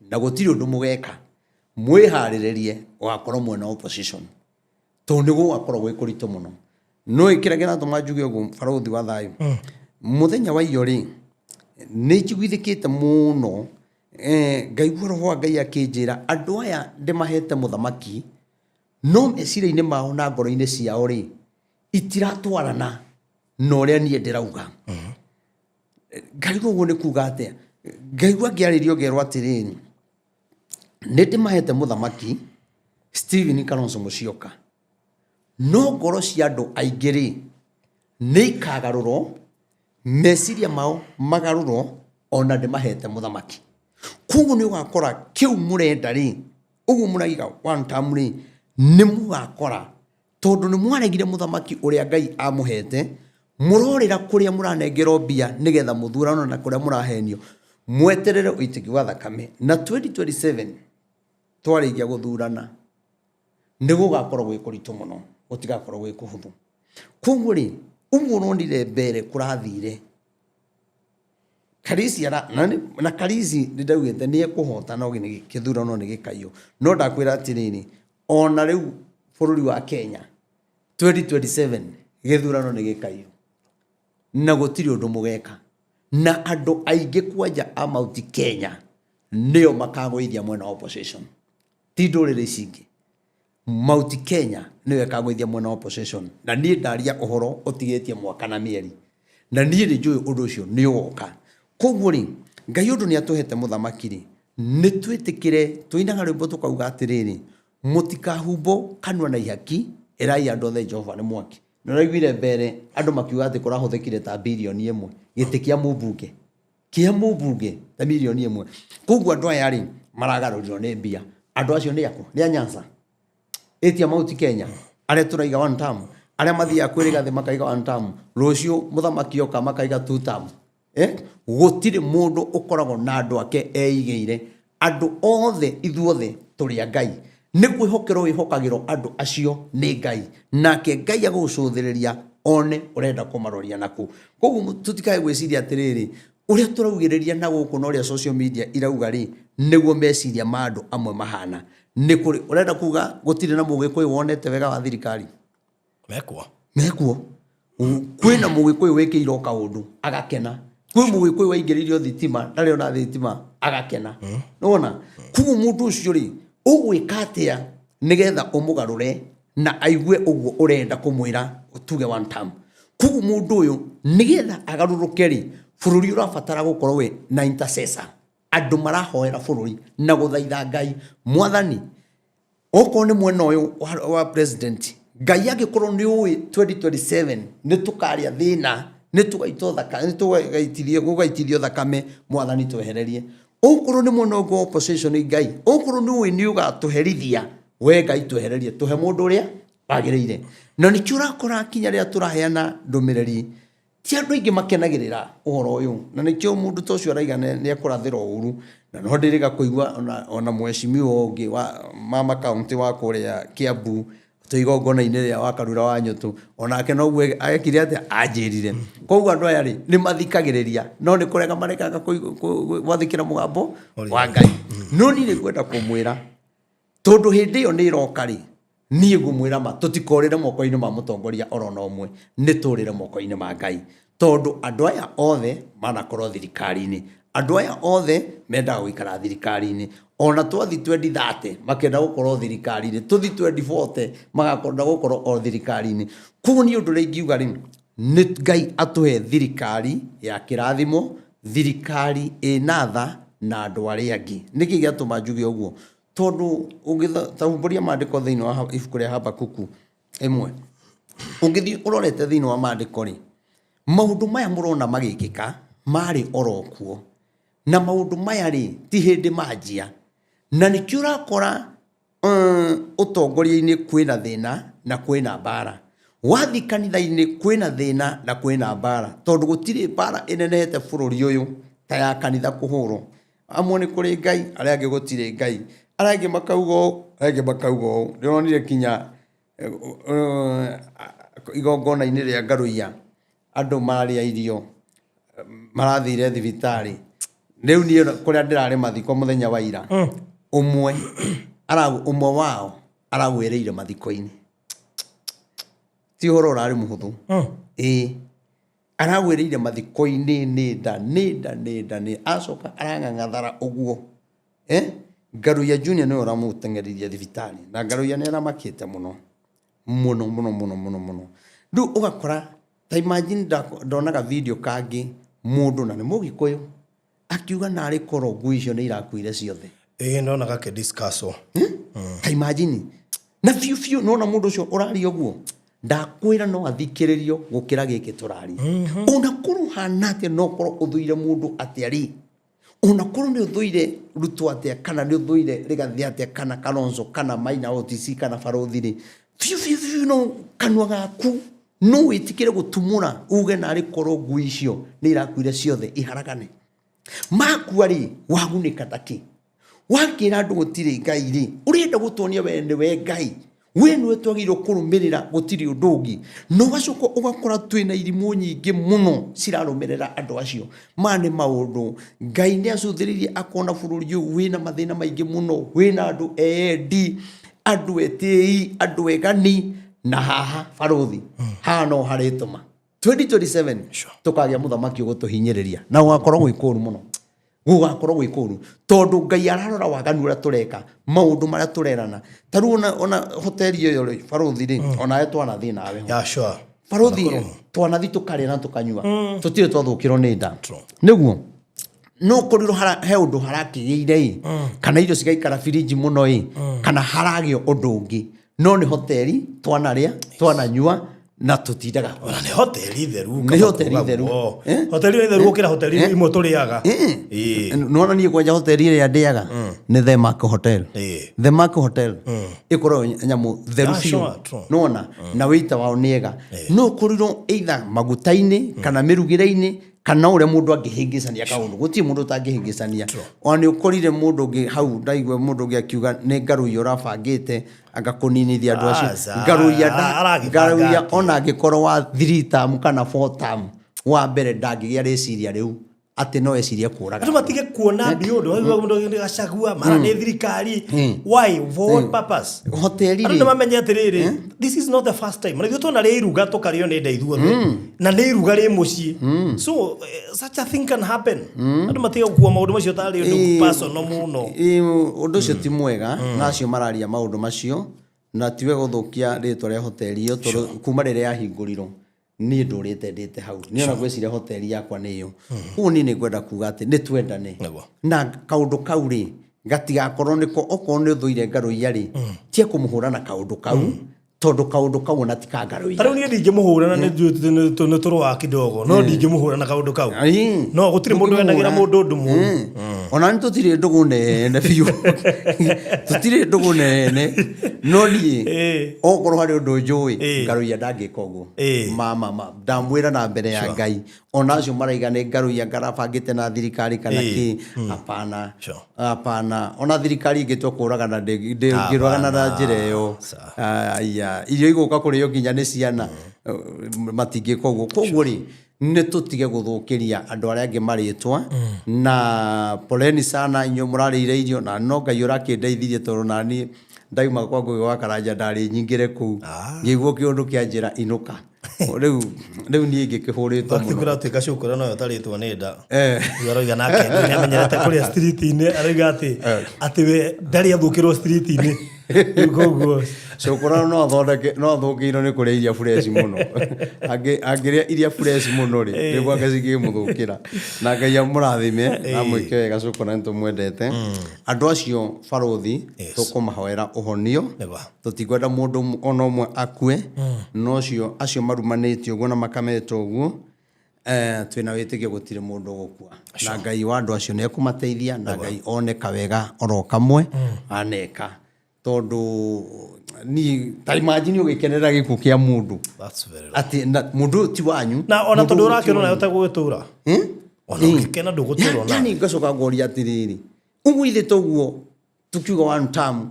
B: Na gũtirĩ ũndũ mũgeka, mwĩharĩrĩrie gũgakorwo mwena wa opposition. Tondũ nĩ gũgakorwo gwĩ kũritũ mũno. No kĩrĩa kĩratũma njuge ũguo barũthi wa thayũ, mũthenya wa iyo rĩ, nĩ njiguithĩkĩte mũno, ngaigua roho wa Ngai akĩnjĩra andũ aya ndĩmahete mũthamaki, no meciria-inĩ mao na ngoro-inĩ ciao rĩ, itiratwarana na ũrĩa niĩ ndĩrauga. Ngarigwo ũguo nĩ kuga atĩa? Ngaigua ngĩarĩrio ngerwo atĩrĩrĩ, nĩ ndĩmahete mũthamaki Stephen Kalonzo Musyoka, no ngoro cia andũ aingĩ rĩ, nĩ ikagarũrwo, meciria mao magarũrwo, ona ndĩmahete mũthamaki. Koguo nĩ ũgakora kĩu mũrenda rĩ, ũguo mũraiga one term rĩ, nĩ mũgakora tondũ nĩ mwaregire mũthamaki ũrĩa Ngai amũhete, mũrorĩra kũrĩa mũranengerwo mbia nĩgetha mũthurano na kũrĩa mũrahenio, mweterere ũitĩki wa thakame. Na 2027 twarĩkia gũthurana nĩ gũgakorwo gwĩ kũritũ mũno, gũtigakorwo gwĩ kũhũthũ. Koguo rĩ, ũguo ũronire mbere kũrathire, Karisi ara, na, na Karisi nĩ ndaugĩte nĩ ekũhota no gĩthurano nĩ gĩkaiywo. No ndakwĩra atĩrĩrĩ, ona rĩu bũrũri wa Kenya 2027 gĩthurano nĩ gĩkaiywo na gũtirĩ ũndũ mũgeka, na andũ aingĩ kwanja a Mount Kenya nĩo makagũithia mwena wa opposition, ti ndũrĩrĩ ici ingĩ. Mount Kenya nĩyo ĩkagũithia mwena wa opposition, na niĩ ndaria ũhoro ũtigĩtie mwaka na mĩeri, na niĩ nĩ njũĩ ũndũ ũcio nĩ ũgoka. Koguo rĩ, Ngai ũndũ nĩ atũhete mũthamaki rĩ, nĩ twĩtĩkĩre, tũinaga rwĩmbo tũkauga atĩrĩrĩ, mũtikahumbwo kanua na ihaki, ĩrai andũ othe Jehova nĩ mwaki. Nĩ ũraiguire mbere andũ makiuga atĩ kũrahũthĩkire ta birioni ĩmwe gĩtĩ kĩa mũmbunge. Kĩa mũmbunge ta mirioni 1. Koguo andũ aya rĩ, maragarũrirwo nĩ mbia. Andũ acio nĩ akũ? Nĩ a Nyanza? Ĩtia Mount Kenya arĩa tũraiga one term, arĩa mathiaga kwĩ Rigathĩ makaiga one term, rũciũ mũthamaki oka makaiga two term. Eh? Gũtirĩ mũndũ ũkoragwo na andũ ake eigĩire. Andũ othe, ithuothe tũrĩ a Ngai. Nĩ kwĩhokerwo wĩhokagĩrwo andũ acio nĩ Ngai, nake Ngai agũgũcũthĩrĩria one ũrenda kũmaroria nakũ. Koguo tũtikae gwĩciria atĩrĩrĩ, ũrĩa tũraugĩrĩria na gũkũ na ũrĩa social media irauga rĩ, nĩguo meciria ma andũ amwe mahana. Nĩ kũrĩ, ũrenda kuga gũtirĩ na Mũgĩkũyũ wonete wega wa thirikari?
A: Mekuo.
B: Mekuo. Kwĩna Mũgĩkũyũ wĩkĩirwo kaũndũ agakena, kwĩ Mũgĩkũyũ waingĩrĩirio thitima ndarĩ ona thitima agakena. Nĩwona? Koguo mũndũ ũcio rĩ, ũgwĩka atĩa nĩgetha ũmũgarũre na aigue ũguo ũrenda kũmwĩra tuge one term? Koguo mũndũ ũyũ nĩgetha agarũrũke rĩ, bũrũri ũrabatara gũkorwo wĩ na intercessor, andũ marahoera bũrũri na gũthaitha Ngai, Mwathani, okorwo nĩ mwena ũyũ wa president, Ngai angĩkorwo nĩ ũĩ 2027 nĩ tũkarĩa thĩna, nĩ tũgaitwo thakame, nĩ tũgaitithio, gũgaitithio thakame, Mwathani twehererie. Okorwo nĩ mwena ũngĩ wa opposition, Ngai okorwo nĩ ũĩ nĩ ũgatũherithia, we Ngai twehererie, tũhe mũndũ ũrĩa wagĩrĩire. Na nĩkĩo ũrakora kinya rĩrĩa tũraheana ndũmĩrĩri, ti andũ aingĩ makenagĩrĩra ũhoro ũyũ, na nĩkĩo mũndũ ta ũcio araiga nĩ ekũrathĩra ũru. Na no ndĩrĩga kũigua ona mheshimiwa ũngĩ wa mama county wa kũrĩa Kiambu twĩ igongona-inĩ rĩa wa Karura wa Nyũtũ, onake noguo ekire atĩa, anjĩrire. Koguo andũ aya rĩ, nĩ mathikagĩrĩria, no nĩ kũrega maregaga gwathĩkĩra mũgambo wa Ngai. No niĩ nĩ ngwenda kũmwĩra, tondũ hĩndĩ ĩyo nĩ ĩroka rĩ, niĩ ngũmwĩra ma, tũtikorĩre moko-inĩ ma mũtongoria oro na ũmwe, nĩ tũrĩre moko-inĩ ma Ngai. Tondũ andũ aya othe manakorwo thirikari-inĩ, andũ aya othe mendaga gũikara thirikari-inĩ. Ona twathi 2030 makenda gũkorwo thirikari-inĩ, tũthi 2040 magakwenda gũkorwo o thirikari-inĩ. Koguo niĩ ũndũ ũrĩa ingiuga rĩ, nĩ Ngai atũhe thirikari ya kĩrathimo, thirikari ĩna tha na andũ arĩa angĩ. Nĩkĩ gĩatũma njuge ũguo? Tondũ ũngĩtahumbũria maandĩko thĩinĩ wa ibuku rĩa Habakuku 1, ũngĩthiĩ ũrorete thĩinĩ wa maandĩko rĩ, maũndũ maya mũrona magĩkĩka marĩ oro kuo. Na maũndũ maya rĩ, ti hĩndĩ manjia. Na nĩkĩo ũrakora ũtongoria-inĩ kwĩna thĩna na kwĩna mbara. Wathiĩ kanitha-inĩ kwĩna thĩna na kwĩna mbara. Tondũ gũtirĩ mbara ĩnenehete bũrũri ũyũ ta ya kanitha kũhũrwo. Amwe nĩ kũrĩ Ngai, arĩa angĩ gũtirĩ Ngai. Arĩa angĩ makauga ũũ, arĩa angĩ makauga ũũ. Ndĩronire kinya igongona-inĩ rĩa Ngaruiya, andũ mararĩa irio, marathire thibitarĩ. Rĩu niĩ kũrĩa ndĩrarĩ mathiko mũthenya wa ira, ũmwe ũmwe wao aragwĩrĩire mathiko-inĩ. Ti ũhoro ũrarĩ mũhũthũ. Ĩĩ. Aragwĩrĩire mathiko-inĩ nĩ nda, nĩ nda, nĩ nda, nĩ acoka arang'ang'athara ũguo. Ngaruiya Junior nĩwe ũramũteng'eririe thibitarĩ. Na Ngaruiya nĩ aramakĩte mũno. Mũno, mũno, mũno, mũno, mũno. Rĩu ũgakora, ta imagine ndonaga video kangĩ mũndũ na nĩ Mũgĩkũyũ, akiuga narĩ korwo ngui icio nĩ irakuire ciothe.
A: Ĩĩ, ndonaga akĩ discuss.
B: Ta imagine. Na biũ biũ nona mũndũ ũcio ũraria ũguo, ndakwĩra no athikĩrĩrio gũkĩra gĩkĩ tũraria. Ona korwo hana atĩa, no korwo ũthũire mũndũ atĩa rĩ, ona korwo nĩ ũthũire Ruto atĩa, kana nĩ ũthũire Rigathĩ atĩa, kana Kalonzo, kana Maina OTC, kana Barũthi rĩ, biũ biũ biũ no kanua gaku no wĩtĩkĩre gũtumũra uge narĩ korwo ngui icio nĩ irakuire ciothe iharagane. Makua rĩ, wagunĩka ta kĩ? Wakĩra andũ gũtirĩ Ngai rĩ, ũrenda gũtuonia we nĩwe Ngai, we nĩwe twagĩrĩirwo kũrũmĩrĩra, gũtirĩ ũndũ ũngĩ. Na ũgacoka ũgakora twĩna irimũ nyingĩ mũno cirarũmĩrĩra andũ acio. Maya nĩ maũndũ Ngai nĩ acũthĩrĩirie akona bũrũri ũyũ wĩna mathĩna maingĩ mũno, wĩna andũ endi, andũ etĩi, andũ egani, na haha barũthi, haha no harĩtũma 2027 tũkagĩa mũthamaki ũgũtũhinyĩrĩria, na gũgakorwo gwĩ kũru mũno. Gũgakorwo gwĩ kũru tondũ Ngai ararora waganu ũrĩa tũreka, maũndũ marĩa tũrerana. Ta rĩu ona hoteli ĩyo rĩ, barũthi rĩ, onawe twanathiĩ nawe ho.
A: Yeah, sure.
B: Barũthi, twanathi tũkarĩa na tũkanyua, tũtirĩ twathũkĩrwo nĩ nda. Nĩguo no korirwo he ũndũ harakĩgĩire ĩ, kana irio cigaikara birinji mũno ĩ, kana haragĩa ũndũ ũngĩ, no nĩ hoteli twanarĩa twananyua. Na tũtindaga
A: Ona nĩ hoteli theru.
B: Nĩ hoteli theru. Eh?
A: Hoteli nĩ theru gũkĩra hoteli imwe tũrĩaga. Ĩĩ.
B: Nona niĩ kwanja hoteli ĩrĩa ndĩaga nĩ The Mark Hotel. The Mark Hotel ĩkoragwo nyamũ theru
A: Ah,
B: biũ.
A: sure, true.
B: Nona na wĩita wao nĩ ega, no ũkorirwo either maguta-inĩ kana mĩrugĩre-inĩ kana ũrĩa mũndũ angĩhĩngĩcania kaũndũ, gũtirĩ mũndũ ũtangĩhĩngĩcania. Ona nĩ ũkorire mũndũ ũngĩ hau, ndaigua mũndũ ũngĩ akiuga nĩ ngarũiya ũrabangĩte anga kũninithia andũ acio.
A: Aca,
B: Ngarũiya
A: aragĩbanga
B: ngarũiya
A: atĩa?
B: Ona angĩkorwo wa 3 term kana 4 term wa mbere, ndangĩgĩa rĩciria rĩu atĩ no ecirie kũraga.
A: Andũ matige kuona beyond. Mũndũ nĩ Gachagua, mara nĩ thirikari. Why? For what purpose?
B: Hoteli
A: Andũ
B: rĩ
A: nĩ mamenye atĩrĩrĩ, this is not the first time. Na ithuĩ twona rĩ iruga tũkarĩo nĩ nda ithuothe, na nĩ iruga rĩ mũciĩ, so such a thing can happen. Andũ matige gũkua maũndũ macio tarĩ ũndũ personal mũno.
B: Ĩĩ, ũndũ ũcio ti mwega na acio mararia maũndũ macio na tiwe gũthũkia rĩtwa rĩa hoteli ĩyo, tondũ kuma rĩrĩa yahingũrirwo niĩ ndũrĩte ndĩte hau, niĩ ona ngwĩciria hoteli yakwa nĩ ĩyo. Koguo niĩ nĩ ngwenda kuga atĩ nĩ twendane. Na kaũndũ kau rĩ gatigakorwo nĩko, okorwo nĩ ũthũire ngarũiya rĩ, tia kũmũhũra na kaũndũ kau, tondũ kaũndũ kau ona ti ka ngarũiya.
A: Ta rĩu niĩ ndingĩmũhũra, na nĩ tũrũaga kidogo, no ndingĩmũhũra na kaũndũ kau. No gũtirĩ mũndũ wendagĩra mũndũ ũndũ mũru.
B: Ona nĩ tũtirĩ ndũgũ nene biũ, tũtirĩ ndũgũ nene, no niĩ okorwo harĩ ũndũ njũĩ, ngarũiya ndangĩka ũguo. Ma ma ndamwĩra na mbere ya Ngai, ona acio maraiga nĩ ngarũiya ngarabangĩte na thirikari kana kĩ, hapana. Hapana, ona thirikari ĩngĩtua kũragana ndĩngĩragana na njĩra ĩyo. Aya irio igũka kũrĩo nginya nĩ ciana, matingĩka ũguo. Koguo rĩ, nĩ tũtige gũthũkĩria andũ arĩa angĩ marĩtwa. Na poleni sana inyuĩ mũrarĩire irio, na no Ngai ũrakĩndeithirie, tondũ nani ndauma kwa Ngũgĩ wa Karanja ndarĩ nyingĩre kũu, ngĩigua kĩũndũ kĩa njĩra inũka. Rĩu niĩ ngĩkĩhũrĩtwo
A: Wakati
B: mũno.
A: Kũratuĩka cũkũra noyo ũtarĩtwo nĩ nda. Rĩu aroiga nake nĩ amenyerete kũrĩa street-inĩ, aroiga atĩ we ndarĩ athũkĩrwo street-inĩ. Rĩu koguo
B: Cũkũra no athondeke, no athũkĩirwo nĩ kũrĩa iria fresh mũno. Angĩrĩa iria fresh mũno rĩ, rĩu gwake cingĩmũthũkĩra. Na Ngai amũrathime na amwĩke wega. Cũkũra nĩ tũmwendete. Andũ acio barũthi, tũkũmahoera ũhonio. Tũtikwenda mũndũ ona ũmwe akue, no ũcio acio marumanĩte ũguo na makameta ũguo, twĩna wĩtĩkio gũtirĩ mũndũ ũgũkua, na Ngai wa andũ acio nĩ ekũmateithia, na Ngai oneka wega oro kamwe aneka, tondũ niĩ ta imagine ũgĩkenerera gĩkuũ kĩa mũndũ.
A: That's very wrong.
B: Atĩ na mũndũ ũyũ ti wanyu.
A: Na ona
B: Mũndũ
A: tondũ
B: ũyũ ti
A: ũrakĩona nawe
B: wanyu.
A: ũtegũgĩtũra, ona ũgĩkena ndũgũtũra ona.
B: Yani ngacoka ngoria atĩrĩrĩ, ũguo ithe toguo tukiuga one term,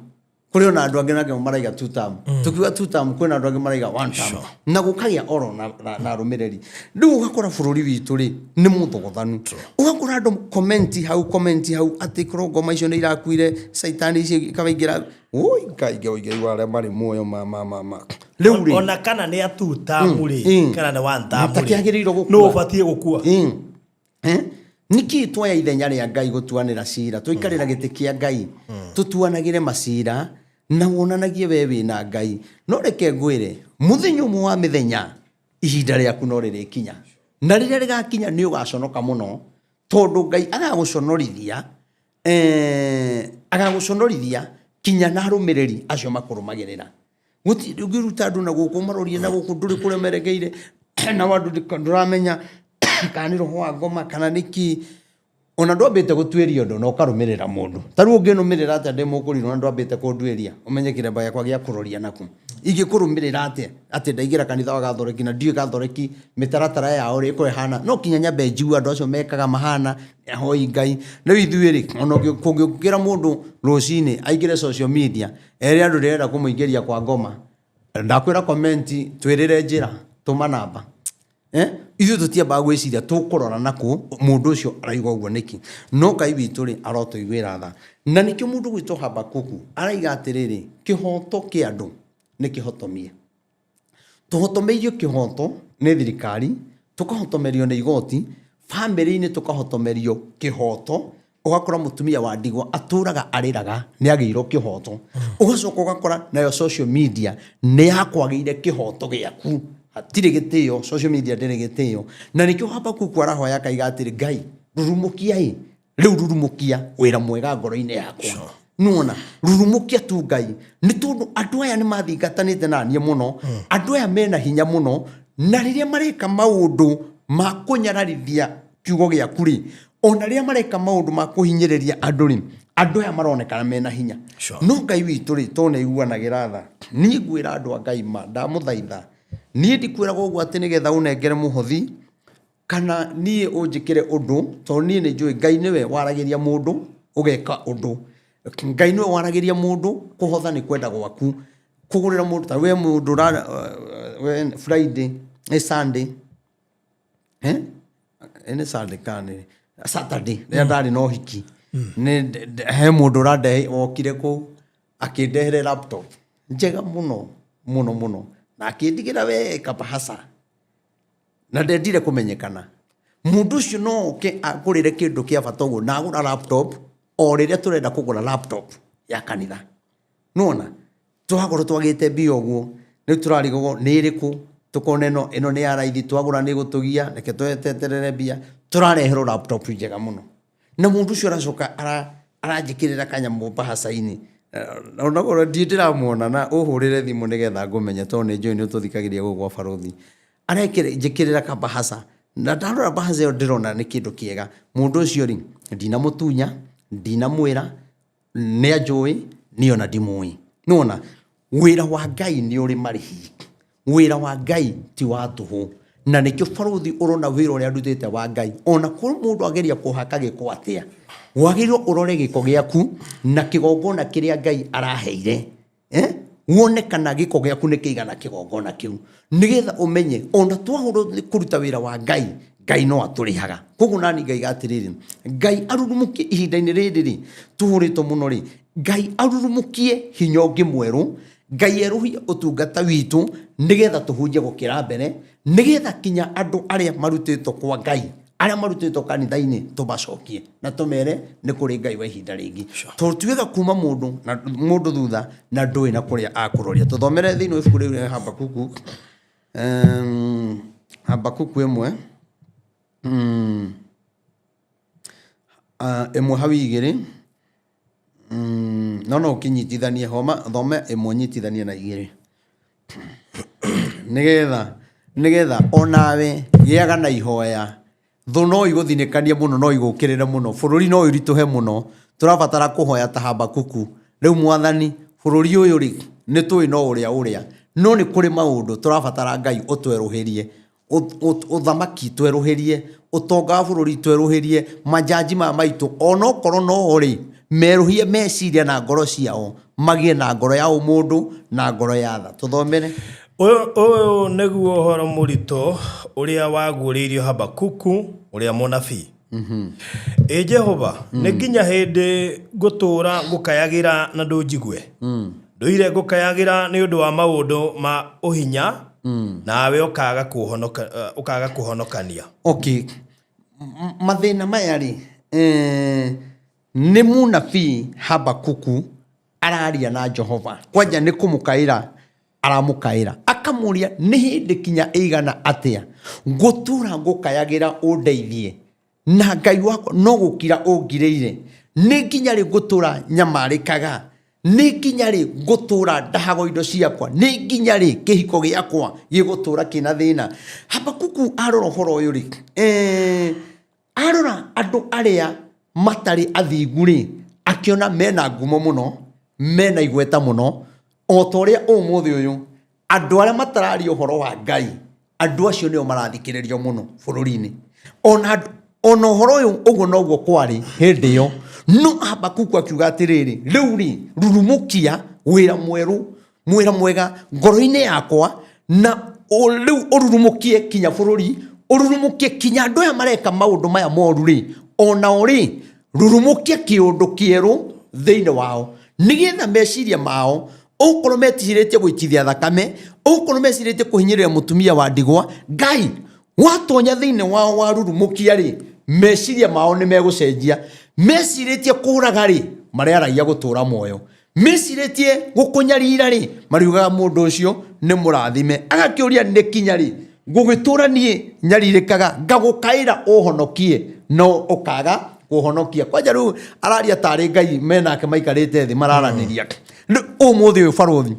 B: kũrĩ ona andũ angĩ nake maraiga two term, tukiuga two term, kwĩna andũ angĩ maraiga one term, na gũkagĩa oro na arũmĩrĩri. Rĩu ũgakora bũrũri witũ rĩ nĩ mũthogothanu, ũgakora andũ comment hau, comment hau atĩ korwo ngoma icio nĩ irakuire, caitani icio ikabaingĩra. Oi Ngai, Ngai, Ngai wa arĩa marĩ muoyo, ma ma ma ma rĩu rĩ
A: Ona kana nĩ a two term rĩ, kana nĩ one term rĩ,
B: Matakĩagĩrĩirwo gũkua.
A: nũ ũbatiĩ gũkua?
B: Eh? Nĩkĩ twoya ithenya rĩa Ngai gũtuanĩra cira, tũikarĩra gĩtĩ kĩa Ngai tũtuanagĩre macira na wonanagie we wĩna Ngai? No reke ngwĩre, mũthenya ũmwe wa mĩthenya ihinda rĩaku no rĩrĩkinya, na rĩrĩa rĩgakinya nĩ ũgaconoka mũno, tondũ Ngai agagũconorithia, agagũconorithia kinya na arũmĩrĩri acio makũrũmagĩrĩra. Gũtirĩ ũngĩruta andũ na gũkũ marorie na gũkũ, ndũrĩ kũrĩa merekeire, na andũ ndũramenya kana nĩ roho wa ngoma kana nĩ kĩ. Ona ndwambĩte gũtuĩria ũndũ na ũkarũmĩrĩra mũndũ ta rĩu, ũngĩnũmĩrĩra atĩa ndĩ mũkũrinũ na ndwambĩte kũnduĩria ũmenye kĩremba gĩakwa gĩa kũroria naku? Ingĩkũrũmĩrĩra atĩa atĩ ndaingĩra kanitha wa Gathoreki na ndiũĩ Gathoreki mĩtaratara yao rĩ ĩkorwo ĩhana? No kinya nyambe njigue andũ acio mekaga mahana ahoi Ngai. Rĩu ithuĩ rĩ, ona kũngĩũkĩra mũndũ rũcinĩ aingĩre social media ere andũ ndĩrenda kũmũingĩria kwa ngoma, ndakwĩra comment, twĩrĩre njĩra, tũma namba. Eh? Ithuĩ tũtiambaga gwĩciria tũkũrora nakũ mũndũ ũcio araiga ũguo nĩkĩ. No Ngai witũ rĩ arotũiguĩra tha, na nĩkĩo mũndũ gwĩtwo Habakuku araiga atĩrĩrĩ, kĩhoto kĩa andũ nĩ kĩhotomie. Tũhotomeirio kĩhoto nĩ thirikari, tũkahotomerio nĩ igoti, bamĩrĩ-inĩ tũkahotomerio kĩhoto. Ũgakora mũtumia wa ndigwa atũraga arĩraga nĩ agĩirwo kĩhoto. Ũgacoka ũgakora nayo social media nĩ yakwagĩire kĩhoto gĩaku, hatirĩ gĩtĩo, social media ndĩrĩ gĩtĩo. Na nĩkĩo Habakuku arahoya akaiga atĩrĩ, Ngai rurumũkia ĩ, rĩu rurumũkia wĩra mwega ngoro-inĩ yakwa. Nĩwona rurumũkia tu Ngai, nĩ tondũ andũ aya nĩ mathingatanĩte na niĩ mũno, andũ aya mena hinya mũno, na rĩrĩa mareka maũndũ ma kũnyararithia kiugo gĩaku rĩ, ona rĩrĩa mareka maũndũ ma kũhinyĩrĩria andũ rĩ, andũ aya maronekana mena hinya. No Ngai witũ rĩ, tondũ nĩ aiguanagĩra tha, niĩ ngwĩra andũ a Ngai ma, ndamũthaitha, niĩ ndikwĩraga ũguo atĩ nĩgetha ũnengere mũhothi, kana niĩ ũnjĩkĩre ũndũ, tondũ niĩ nĩ njũĩ Ngai nĩwe waragĩria mũndũ ũgeka ũndũ. Ngai nĩwe waragĩria mũndũ, kũhotha nĩ kwenda gwaku. Kũgũrĩra mũndũ, ta we mũndũ we Friday, nĩ Sunday, eh? Nĩ Sunday kana nĩ Saturday, rĩrĩa ndarĩ na ũhiki, nĩ he mũndũ ũrandehe wokire kũu, akĩndehere laptop njega mũno mũno mũno, na akĩndigĩra we kabahasa. Na ndendire kũmenyekana. Mũndũ ũcio no oke angũrĩre kĩndũ kĩa bata ũguo na agũra laptop o rĩrĩa tũrenda kũgũra laptop ya kanitha. Nĩwona? Twakorwo twagĩte mbia ũguo, rĩu tũrarigwo nĩ ĩrĩkũ, tũkona ĩno, ĩno nĩ ya raithi, twagũra nĩ ĩgũtũgia, reke tweterere mbia. Tũrareherwo laptop njega mũno. Na mũndũ ũcio aracoka aranjĩkĩrĩra kanyamũ mbahaca-inĩ. Onakorwo ndirĩ ndĩramuona na ũhũrĩre thimũ nĩgetha ngũmenye tondũ nĩ njũĩ nĩ ũtũthikagĩrĩria gũkũ gwa barũthi. Aranjĩkĩrĩra kambahaca na ndarora mbahaca ĩyo ndĩrona nĩ kĩndũ kĩega. Mũndũ ũcio rĩ, ndinamũtunya, ndinamwĩra, nĩ anjũĩ, niĩ ona ndimũĩ. Nĩ wona? Wĩra wa Ngai nĩ ũrĩ marĩhi. Wĩra wa Ngai ti wa tũhũ. Na nĩkĩo barũthi ũrona wĩra ũrĩa ndutĩte wa Ngai, ona korwo mũndũ ageria kũhaka gĩko atĩa, wagĩrĩirwo ũrore gĩko gĩaku na kĩgongona kĩrĩa Ngai araheire. Eh? Wone kana gĩko gĩaku nĩ kĩigana kĩgongona kĩu. Nĩgetha ũmenye, ona twahũrwo nĩ kũruta wĩra wa Ngai, Ngai no atũrĩhaga. Koguo nani ngaiga atĩrĩrĩ, Ngai arurumũkie ihinda-inĩ rĩrĩ rĩ, tũhũrĩtwo mũno rĩ, Ngai arurumũkie hinya ũngĩ mwerũ, Ngai erũhie ũtungata witũ, nĩgetha tũhunjie gũkĩra mbere, nĩgetha kinya andũ arĩa marutĩtwo kwa Ngai, arĩa marutĩtwo kanitha-inĩ tũmacokie na tũmere nĩ kũrĩ Ngai wa ihinda rĩngĩ. Tondũ ti wega kuma mũndũ na mũndũ thutha na ndũĩ na kũrĩa akũroria. Tũthomere thĩinĩ wa ibuku rĩu rĩa Habakuku, Habakuku ĩmwe, ĩmwe hau igĩrĩ, no no ũkĩnyitithanie homa thome ĩmwe nyitithanie na igĩrĩ. Nĩgetha nĩgetha onawe gĩaga na ihoya. Thũ no igũthinĩkanie mũno, no igũkĩrĩre mũno, bũrũri no ũritũhe mũno. Tũrabatara kũhoya ta Habakuku. Rĩu Mwathani, bũrũri ũyũ rĩ, nĩ tũĩ no ũrĩa ũrĩa, no nĩ kũrĩ maũndũ tũrabatara Ngai ũtwerũhĩrie. Ũthamaki twerũhĩrie, ũtonga wa bũrũri twerũhĩrie, manjanji maya maitũ onokorwo no o rĩ, merũhie meciria na ngoro ciao, magĩe na ngoro ya ũmũndũ na ngoro ya tha. Tũthomere.
A: Ũyũ ũyũ nĩguo ũhoro mũritũ ũrĩa waguũrĩirio Habakuku ũrĩa mũnabii. Ĩ Jehova, nĩ nginya hĩndĩ ngũtũũra ngũkayagĩra na ndũnjigue? Ndũire ngũkayagĩra nĩ ũndũ wa maũndũ ma ũhinya, nawe ũkaaga kũhonoka- ũkaaga kũhonokania.
B: Okay. Mathĩna maya rĩ, eh, nĩ mũnabii Habakuku araria na Jehova. Kwanja nĩ kũmũkaĩra aramũkaĩra akamũria nĩ hĩndĩ kinya ĩigana atĩa ngũtũra ngũkayagĩra ũndeithie na Ngai wakwa no gũkira ũngirĩire. Nĩ nginya rĩ ngũtũra nyamarĩkaga? Nĩ nginya rĩ ngũtũra ndahagwo indo ciakwa? Nĩ nginya rĩ kĩhiko gĩakwa gĩgũtũra kĩna thĩna? Habakuku arora ũhoro ũyũ rĩ, arora andũ arĩa matarĩ athingu rĩ, akĩona mena ngumo mũno, mena igweta mũno, o ta ũrĩa ũmũthĩ ũyũ andũ arĩa matararia ũhoro wa Ngai, andũ acio nĩo marathikĩrĩrio mũno bũrũri-inĩ. Ona andũ- ona ũhoro ũyũ ũguo noguo kwarĩ hĩndĩ ĩyo. No Habakuku akiuga atĩrĩrĩ, rĩu rĩ, rurumũkia wĩra mwerũ, mwĩra mwega ngoro-inĩ yakwa, na rĩu ũrurumũkie kinya bũrũri, ũrurumũkie kinya andũ aya mareka maũndũ maya moru rĩ, onao rĩ, rurumũkia kĩũndũ kĩerũ thĩinĩ wao, nĩgetha meciria mao okorwo metigĩrĩtie gũitithia thakame, okorwo mecirĩtie kũhinyĩrĩria mũtumia wa ndigwa, Ngai watonya thĩinĩ wao warurumũkia rĩ, meciria mao nĩ megũcenjia. Mecirĩtie kũraga rĩ, marĩaragia gũtũra muoyo. Mecirĩtie gũkũnyarira rĩ, mariugaga mũndũ ũcio nĩ mũrathime. Agakĩũria nĩ kinya rĩ ngũgĩtũra niĩ nyarirĩkaga, ngagũkaĩra ũhonokie, no ũkaga Kũhonokia kwanja rĩu araria tarĩ Ngai menake maikarĩte thĩ mararanĩria. Rĩu ũmũthĩ ũyũ, barũthi,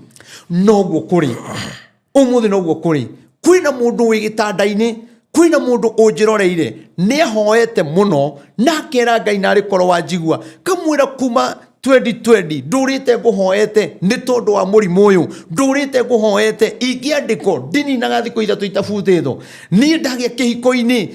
B: noguo kũrĩ ũmũthĩ, noguo kũrĩ. Kwĩna mũndũ wĩ gĩtanda-inĩ, kwĩna mũndũ ũnjĩroreire, nĩ ahoete mũno na akera Ngai narĩ korwo wanjigua. Kamwĩra kuma 2020 ndũrĩte ngũhoete nĩ tondũ wa mũrimũ ũyũ, ndũrĩte ngũhoete ingĩandĩkwo ndininaga thikũ 3 itabutĩtwo. Niĩ ndagĩa kĩhiko-inĩ,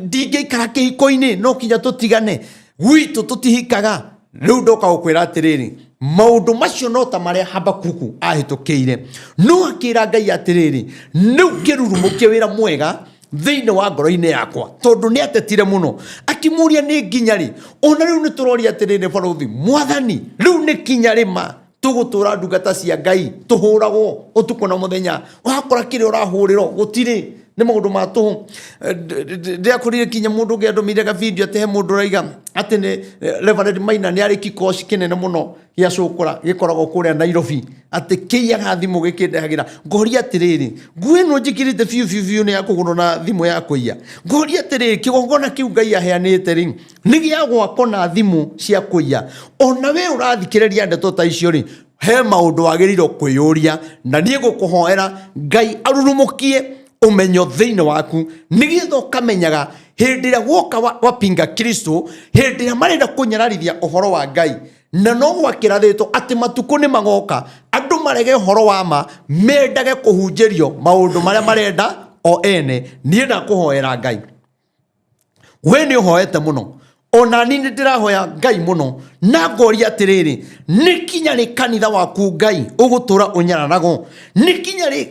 B: ndingĩikara kĩhiko-inĩ, no kinya tũtigane, gwitũ tũtihikaga. Rĩu ndoka gũkwĩra atĩrĩrĩ, maũndũ macio no ta marĩa Habakuku ahĩtũkĩire, no akĩra Ngai atĩrĩrĩ, rĩu kĩrurumũkie wĩra mwega thĩinĩ wa ngoro-inĩ yakwa, tondũ nĩ atetire mũno akĩmũria nĩ nginya rĩ. Ona rĩu nĩ tũroria atĩrĩrĩ, barũthi, Mwathani, rĩu nĩ kinya rĩ ma tũgũtũra ndungata cia Ngai tũhũragwo ũtukũ na mũthenya? Wakora kĩrĩa ũrahũrĩrwo gũtirĩ, nĩ maũndũ ma tũhũ. Ndĩrakorire kinya mũndũ ũngĩ andũmĩire ga video atĩ he mũndũ ũraiga atĩ nĩ Reverend Maina nĩ arĩ kikoci kĩnene mũno gĩa cũkũra gĩkoragwo kũrĩa Nairobi, atĩ kĩiyaga thimũ gĩkĩndehagĩra. Ngoria atĩrĩrĩ, nguo ĩno njĩkĩrĩte biũ biũ biũ nĩ ya kũgũrwo na thimũ ya kũiya? Ngoria atĩrĩrĩ, kĩgongona kĩu Ngai aheanĩte rĩ, nĩ gĩa gwakwo na thimũ cia kũiya? Ona we ũrathikĩrĩria ndeto ta icio rĩ, he maũndũ wagĩrĩirwo kwĩyũria, na niĩ ngũkũhoera Ngai arurumũkie ũmenyo thĩinĩ waku, nĩgetha ũkamenyaga hĩndĩ ĩrĩa guoka wapinga Kristo, hĩndĩ ĩrĩa marenda kũnyararithia ũhoro wa Ngai. Na no gwakĩrathĩtwo atĩ matukũ nĩ magoka andũ marege ũhoro wa ma, mendage kũhunjĩrio maũndũ marĩa marenda o ene. Niĩ ndakũhoera Ngai, we nĩ ũhoete mũno, ona ni nĩ ndĩrahoya Ngai mũno na ngoria atĩrĩrĩ, nĩ kinya rĩ kanitha waku Ngai ũgũtũra ũnyararagwo? Nĩ kinya rĩ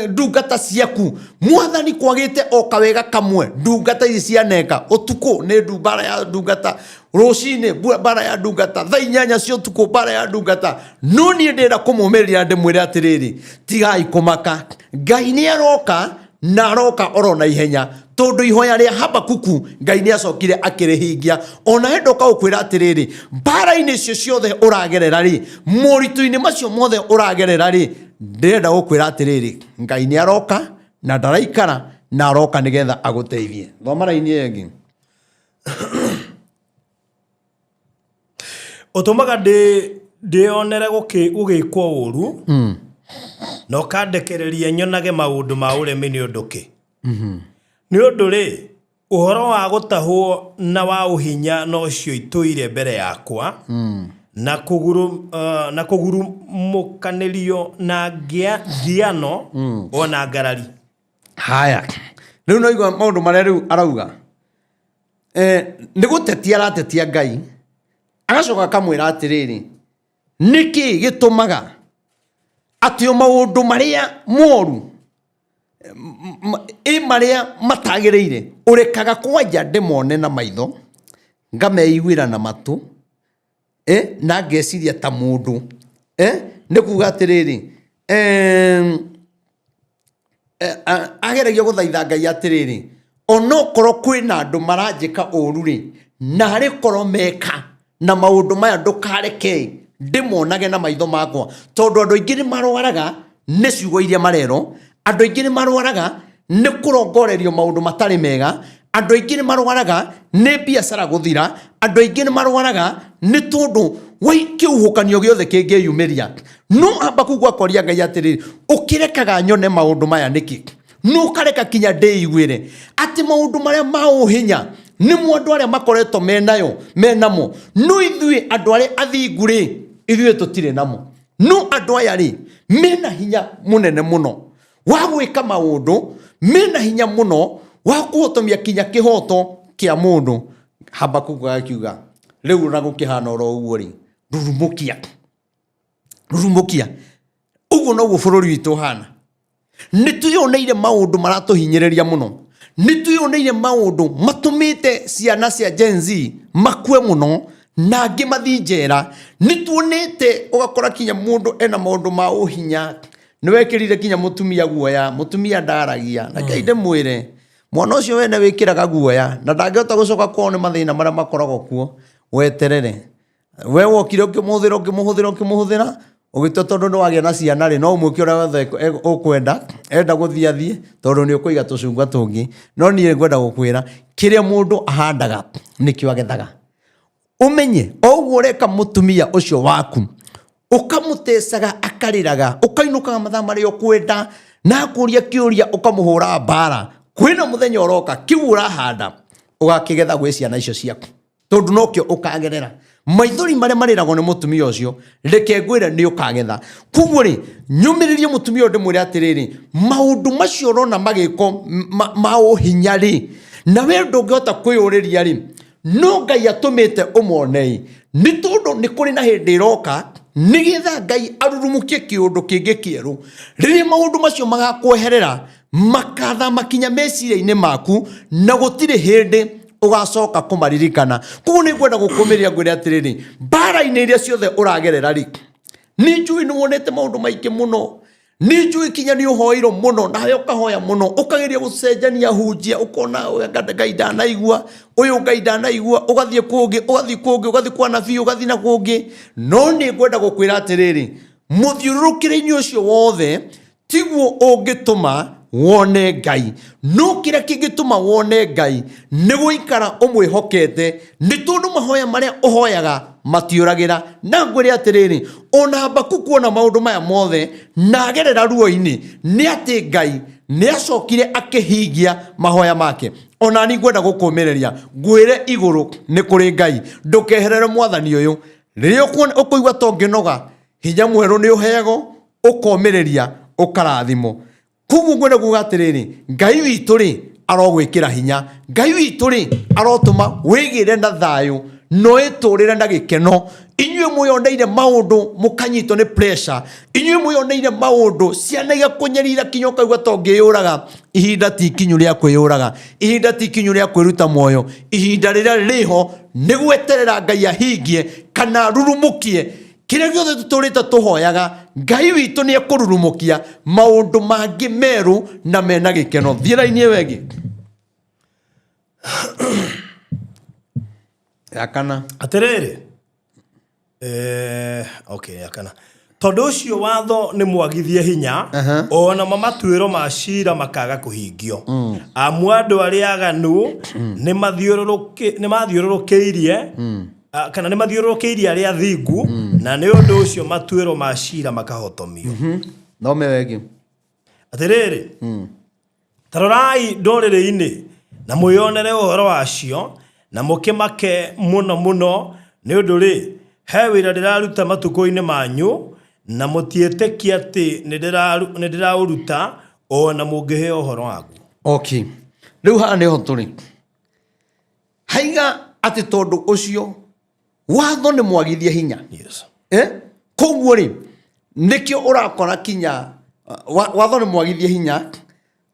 B: ndungata ciaku, Mwathani, kwagĩte o kawega kamwe? Ndungata ici cianeka ũtukũ nĩ mbara ya ndungata, rũcinĩ mbara ya ndungata, thaa 8 cia ũtukũ mbara ya ndungata. No niĩ ndĩrenda kũmũmĩrĩria, ndĩmwĩre atĩrĩrĩ, tigai kũmaka, Ngai nĩ aroka, na aroka oro na ihenya, tondũ ihoya rĩa Habakuku Ngai nĩ acokire akĩrĩhingia. Ona he ndoka gũkwĩra atĩrĩrĩ, mbara-inĩ icio ciothe ũragerera rĩ, moritũ-inĩ macio mothe ũragerera rĩ, ndĩrenda gũkwĩra atĩrĩrĩ, Ngai nĩ aroka na ndaraikara, na aroka nĩgetha agũteithie. Thoma raini ĩyo ĩngĩ.
A: Ũtũmaga ndĩonere gũgĩkwo ũũru, na ũkandekereria nyonage maũndũ ma ũremi. Nĩ ũndũ kĩ? Nĩ ũndũ rĩ, ũhoro wa gũtahwo na wa ũhinya nocio itũire mbere yakwa, na kũgurumũkanĩrio na ngiano o na ngarari.
B: Haya, rĩu no igua maũndũ marĩa rĩu arauga. Nĩ gũtetia aratetia Ngai, agacoka akamwĩra atĩrĩrĩ, nĩkĩ gĩtũmaga atĩ o maũndũ marĩa moru ĩ marĩa matagĩrĩire ũrekaga kwanja ndĩmone na maitho, ngameiguĩra na matũ, na ngeciria ta mũndũ, nĩ kuga atĩrĩrĩ, ageragia gũthaitha Ngai atĩrĩrĩ, onokorwo kwĩna andũ maranjĩka ũru rĩ, narĩ korwo meka na maũndũ maya, ndũkareke ndĩmonage na maitho makwa, tondũ andũ aingĩ nĩ marwaraga nĩ ciugo iria marerwo, andũ aingĩ nĩ marwaraga nĩ kũrongorerio maũndũ matarĩ mega, andũ aingĩ nĩ marwaraga nĩ biacara gũthira, andũ aingĩ nĩ marwaraga nĩ tondũ wa kĩhuhũkanio gĩothe kĩngĩyumĩria. No Habakuku akoria Ngai atĩrĩrĩ, ũkĩrekaga nyone maũndũ maya nĩkĩ? No ũkareka kinya ndĩiguĩre atĩ maũndũ marĩa ma ũhinya nĩmo andũ arĩa makoretwo menayo menamo, no ithuĩ andũ arĩa athingu rĩ, ithuĩ tũtirĩ namo. No andũ aya rĩ, mena hinya mũnene mũno wa gwĩka maũndũ, mena hinya mũno wa kũhotomia kinya kĩhoto kĩa mũndũ. Habakuku agakiuga, rĩu ona gũkĩhana oro ũguo rĩ, rurumũkia, rurumũkia. Ũguo noguo bũrũri witũ ũhana. Nĩ twĩyoneire maũndũ maratũhinyĩrĩria mũno, nĩ twĩyoneire maũndũ matũmĩte ciana cia Gen Z makue mũno na angĩ mathiĩ njera. Nĩ tuonete ũgakora kinya mũndũ ena maũndũ ma ũhinya, nĩ wekĩrire kinya mũtumia guoya, mũtumia ndaragia. Na kei ndĩmwĩre, mwana ũcio wene wĩkĩraga guoya na ndangĩhota gũcoka kwao nĩ mathĩna marĩa makoragwo kuo. Weterere, we wokire ũkĩmũhũthĩra, ũkĩmũhũthĩra, ũkĩmũhũthĩra. Ũgĩtua tondũ nĩ wagĩa na ciana rĩ, no ũmwĩke ũrĩa wothe ũkwenda, enda gũthiĩ athiĩ, tondũ nĩ ũkũiga tũcungwa tũngĩ. No niĩ ngwenda gũkwĩra, kĩrĩa mũndũ ahandaga nĩkĩo agethaga. Ũmenye, o ũguo ũreka mũtumia ũcio waku, ũkamũtecaga akarĩraga, ũkainũkaga mathaa marĩa ũkwenda, na akũria kĩũria ũkamũhũra mbara, kwĩna mũthenya ũroka, kĩu ũrahanda, ũgakĩgetha gwĩ ciana icio ciaku. Tondũ nokĩo ũkagerera. Maithori marĩa marĩragwo nĩ mũtumia ũcio, reke ngwĩre nĩ ũkagetha. Koguo rĩ, nyũmĩrĩrie mũtumia ũyũ ndĩmwĩre atĩrĩrĩ, maũndũ macio ũrona magĩkwo ma ũhinya rĩ, na we ndũngĩhota kwĩyũrĩria rĩ, no Ngai atũmĩte ũmone-ĩ, nĩ tondũ nĩ kũrĩ na hĩndĩ ĩroka nĩgetha Ngai arurumũkie kĩũndũ kĩngĩ kĩerũ. Rĩrĩa maũndũ macio magakweherera, makathama kinya meciria-inĩ maku, na gũtirĩ hĩndĩ ũgacoka kũmaririkana. Koguo nĩ ngwenda gũkũmĩrĩria ngwĩre atĩrĩrĩ, mbara-inĩ iria ciothe ũragerera rĩ, nĩ njũĩ nĩ wonete maũndũ maingĩ mũno, nĩ njũĩ kinya nĩ ũhoeirwo mũno, nawe ũkahoya mũno, ũkageria gũcenjania hunjia, ũkona ũyũ Ngai ndanaigua, ũyũ Ngai ndanaigua, ũgathiĩ kũngĩ, ũgathiĩ kũngĩ, ũgathiĩ kwa nabii, ũgathiĩ na kũngĩ. No nĩ ngwenda gũkwĩra atĩrĩrĩ, mũthiũrũrũkĩre-inĩ ũcio wothe tiguo ũngĩtũma wone Ngai. No kĩrĩa kĩngĩtũma wone Ngai nĩ gũikara ũmwĩhokete, nĩ tondũ mahoya marĩa ũhoyaga matiũragĩra. Na ngwĩre atĩrĩrĩ, ona Habakuku kuona maũndũ maya mothe na agerera ruo-inĩ, nĩ atĩ Ngai nĩ acokire akĩhingia mahoya make. Ona niĩ ngwenda gũkũmĩrĩria ngwĩre igũrũ nĩ kũrĩ Ngai, ndũkeherere mwathani ũyũ. Rĩrĩa ũkũigua ta ũngĩnoga, hinya mwerũ nĩ ũheagwo, ũkomĩrĩria, ũkarathimwo. Koguo ngwenda kuga atĩrĩrĩ, Ngai witũ rĩ, arogwĩkĩra hinya. Ngai witũ rĩ, arotũma wĩgĩre na thayũ na ũĩtũrĩre na gĩkeno. Inyuĩ mwĩyoneire maũndũ mũkanyitwo nĩ pressure, inyuĩ mwĩyoneire maũndũ ciana igakũnyarira kinya ũkaigua ta ũngĩyũraga. Ihinda ti ikinyu rĩa kwĩyũraga, ihinda ti ikinyu rĩa kwĩruta muoyo. Ihinda rĩrĩa rĩho nĩ gweterera Ngai ahingie kana arurumũkie kĩrĩa gĩothe tũtũrĩte tũhoyaga. Ngai witũ nĩ ekũrurumũkia maũndũ mangĩ merũ na mena gĩkeno. Thiĩ raini ĩyo ĩngĩ ya kana.
A: Atĩrĩrĩ, okay, ya kana. Tondũ ũcio watho nĩ mwagithie hinya, ona matuĩro ma cira makaga kũhingio. Amu andũ arĩa aganu nĩ mathiũrũrũkĩirie, kana nĩ mathiũrũrũkĩirie arĩa athingu, na nĩ ũndũ ũcio matuĩro ma cira makahotomio.
B: Thome wegi.
A: Atĩrĩrĩ, ta rorai ndũrĩrĩ-inĩ na mwĩyonere ũhoro wacio, na mũkĩmake mũno mũno, nĩ ũndũ rĩ, he wĩra ndĩraruta matukũ-inĩ manyu, na mũtiĩtĩkia atĩ nĩ ndĩraũruta, o na mũngĩheo ũhoro waguo.
B: Okay. Rĩu haha nĩho tũrĩ. Haiga atĩ tondũ ũcio watho nĩ mwagithie hinya.
A: Yes.
B: Koguo rĩ, nĩkĩo ũrakora kinya watho nĩ mwagithie hinya.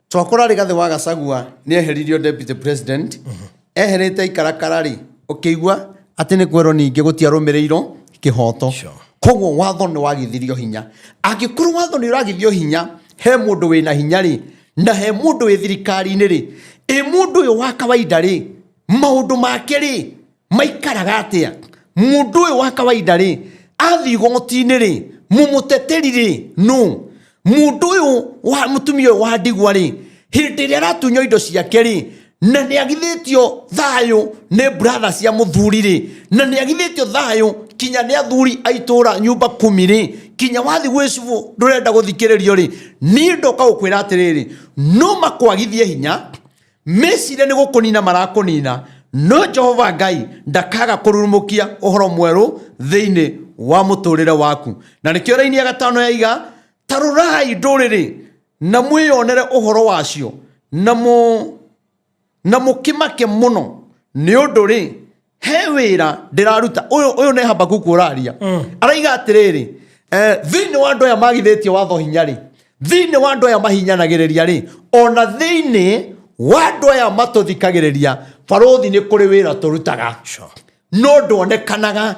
B: Twakora Rigathĩ wa Gachagua nĩ eheririo deputy president, eherete ikarakara rĩ, ũkĩigua atĩ nĩ kwerwo ningĩ gũtiarũmĩrĩirwo kĩhoto. Koguo watho nĩ wagithirio hinya. Angĩkorwo watho nĩ ũragithio hinya, he mũndũ wĩna hinya rĩ, na he mũndũ wĩ thirikari-inĩ rĩ, ĩ mũndũ ũyũ wa kawaida rĩ, maũndũ make rĩ, maikaraga atĩa? Mũndũ ũyũ wa kawaida rĩ, athiĩ igoti-inĩ rĩ, mũmũteteri rĩ, nũ? Mũndũ ũyũ wa mũtumia ũyũ wa ndigwa rĩ, hĩndĩ ĩrĩa aratunywo indo ciake rĩ, na nĩ agithĩtio thayũ nĩ brother cia mũthuri rĩ, na nĩ agithĩtio thayũ kinya nĩ athuri a itũũra nyumba kumi rĩ, kinya wathiĩ gwĩ cibũ ndũrenda gũthikĩrĩrio rĩ, niĩ ndoka gũkwĩra atĩrĩrĩ, no makwagithie hinya, meciria nĩ gũkũnina marakũnina, no Jehova Ngai ndakaga kũrurumũkia ũhoro mwerũ thĩinĩ wa mũtũrĩre waku. Na nĩkĩo raini ya gatano yaiga, ta rorai ndũrĩrĩ na mwĩyonere ũhoro wacio, na mũkĩmake mũno, nĩ ũndũ rĩ, he wĩra ndĩraruta. Ũyũ nĩ Habakuku ũraria. Araiga atĩrĩrĩ, thĩinĩ wa andũ aya magithĩtie watho hinya rĩ, thĩinĩ wa andũ aya mahinyanagĩrĩria rĩ, ona thĩinĩ wa andũ aya matũthikagĩrĩria, barũthi nĩ kũrĩ wĩra tũrutaga. No ndwonekanaga.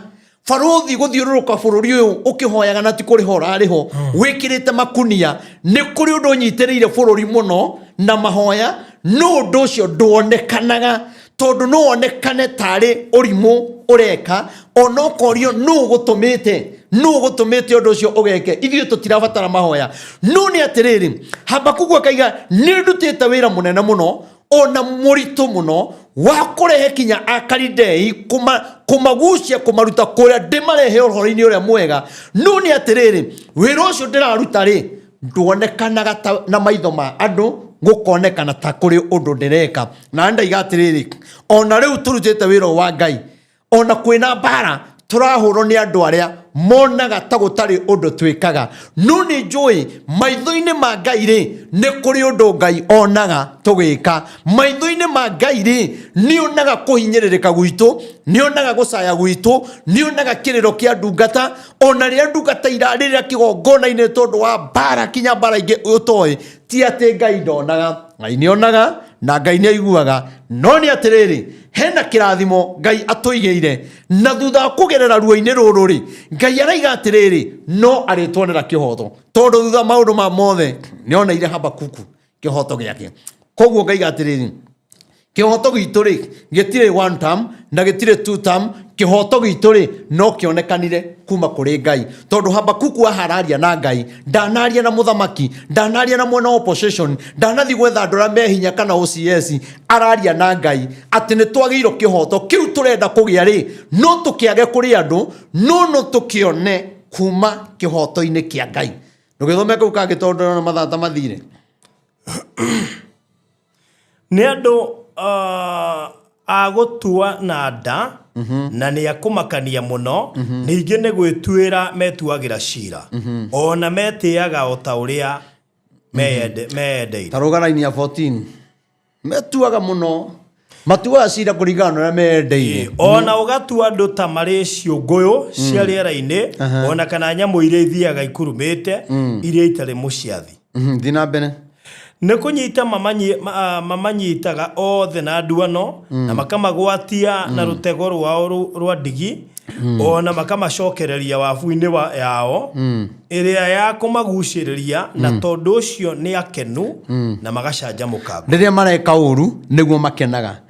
B: Barũthi gũthiũrũrũka bũrũri ũyũ ũkĩhoyaga na ti kũrĩha ũrarĩhwo, wĩkĩrĩte makunia, nĩ kũrĩ ũndũ ũnyitĩrĩire bũrũri mũno na mahoya, no ũndũ ũcio ndwonekanaga, tondũ no wonekane tarĩ ũrimũ ũreka, ona ũkorio nũ ũgũtũmĩte.
C: Nũ ũgũtũmĩte ũndũ ũcio ũgeke? Ithuĩ tũtirabatara mahoya. No nĩ atĩrĩrĩ, Habakuku akaiga nĩ ndutĩte wĩra mũnene mũno ona mũritũ mũno wa kũrehe kinya Akalidei, kũmagucia, kũmaruta kũrĩa ndĩmarehe ũhoro-inĩ ũrĩa mwega. No nĩ atĩrĩrĩ, wĩra ũcio ndĩraruta rĩ, nduonekanaga ta, na maitho ma andũ, gũkonekana ta kũrĩ ũndũ ndĩreka. Na ndaiga atĩrĩrĩ, ona rĩu tũrutĩte wĩra ũyũ wa Ngai, ona kwĩna mbara tũrahũrwo nĩ andũ arĩa monaga ta gũtarĩ ũndũ twĩkaga. No nĩ njũĩ maitho-inĩ ma Ngai rĩ, nĩ kũrĩ ũndũ Ngai onaga tũgĩka. Maitho-inĩ ma Ngai rĩ, nĩ onaga kũhinyĩrĩrĩka gwitũ, nĩ onaga gũcaya gwitũ, nĩ onaga kĩrĩro kĩa ndungata, ona rĩrĩa ndungata irarĩrĩra kĩgongona-inĩ tondũ wa mbara, kinya mbara ingĩ ũtoĩ. Ti atĩ Ngai ndonaga, Ngai nĩ onaga na Ngai nĩ aiguaga. No nĩ atĩrĩrĩ, hena kĩrathimo Ngai atũigĩire, na thutha wa kũgerera ruo-inĩ rũrũ rĩ, Ngai araiga atĩrĩrĩ, no arĩtuonera kĩhoto, tondũ thutha maũndũ ma mothe nĩ oneire Habakuku kĩhoto gĩake. Koguo ngaiga atĩrĩrĩ, kĩhoto gitũ rĩ, gĩtirĩ one term na gĩtirĩ two term. Kĩhoto gitũ rĩ, no kĩonekanire kuma kũrĩ Ngai, tondũ Habakuku ahararia na Ngai, ndanaria na mũthamaki, ndanaria na mwena wa opposition, ndanathiĩ gwetha andũ arĩa me hinya kana OCS, araria na Ngai atĩ nĩ twagĩirwo kĩhoto kĩu tũrenda kũgĩa rĩ, no tũkĩage kũrĩ andũ, no no tũkĩone kuma kĩhoto-inĩ kĩa Ngai. Ndũgĩthome kau kangĩ tondũ ndĩrona mathaa ta mathire.
A: Nĩ andũ a gũtua na nda, na nĩ a kũmakania mũno, ningĩ nĩ gwĩtuĩra metuagĩra cira, o na metĩaga o ta ũrĩa meyendeire.
C: Ta rũga raini ya 14. Metuaga mũno, matuaga cira kũringana na ũrĩa meyendeire.
A: O na ũgatua andũ ta marĩ ciũngũyũ cia rĩera-inĩ, o na kana nyamũ iria ithiaga ikurumĩte, iria itarĩ mũciathi.
C: Thiĩ na mbere.
A: Nĩ kũnyita mamanyitaga othe na nduano, na makamagwatia na rũtego rwao rwa ndigi, o na makamacokereria wabu-inĩ yao ĩrĩa ya kũmagucĩrĩria, na tondũ ũcio nĩ akenu na magacanjamũka.
C: Rĩrĩa mareka ũru nĩguo makenaga.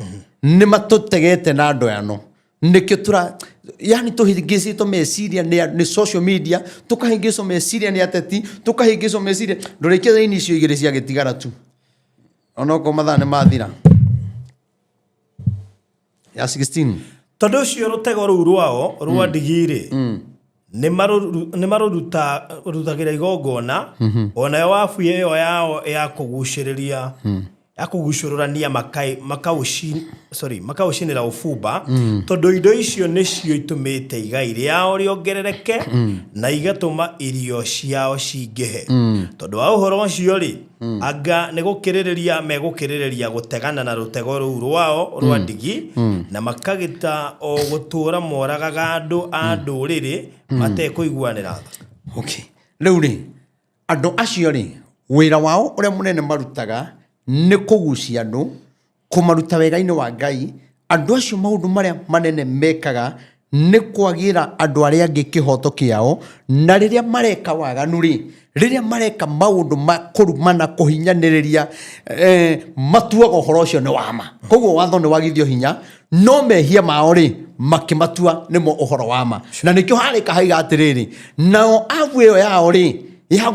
C: Nĩ matũtegete na ndoyano, nĩkĩo tũra yani tũhĩngĩcĩtwo meciria nĩ social media, tũkahĩngĩcwo meciria nĩ ateti, tũkahĩngĩcwo meciria. Ndũrĩkie raini icio igĩrĩ ciagĩtigara tu, onokorwo mathaa nĩ mathira. Ya 16.
A: Tondũ ũcio rũtego rũu rwao rwa ndigi-rĩ, nĩ marũrutagĩra igongona, o nayo wabu ĩyo yao ya kũgucĩrĩria, ya kũgucũrũrania, sorry, makaũcinĩra ũbumba, tondũ indo icio nĩcio itũmĩte igai rĩao rĩongerereke na igatũma irio ciao cingĩhe. Tondũ wa ũhoro ũcio rĩ, anga nĩ gũkĩrĩrĩria megũkĩrĩrĩria gũtegana na rũtego rũu rwao rwa ndigi, na makagĩta o gũtũũra moragaga andũ a ndũrĩrĩ matekũiguanĩra tha.
C: Okay. Rĩu rĩ, andũ acio rĩ, wĩra wao ũrĩa mũnene marutaga nĩ kũgucia andũ, kũmaruta wega-inĩ wa Ngai. Andũ acio maũndũ marĩa manene mekaga nĩ kwagĩra andũ arĩa angĩ kĩhoto kĩao, na rĩrĩa mareka waganu rĩ, rĩrĩa mareka maũndũ ma kũrumana, kũhinyanĩrĩria, matuaga ũhoro ũcio nĩ wa ma. Koguo watho nĩ wagithio hinya, no mehia mao rĩ, makĩmatua nĩmo ũhoro wa ma. Na nĩkĩo harĩka haiga atĩrĩrĩ, nao abu ĩyo yao rĩ, ya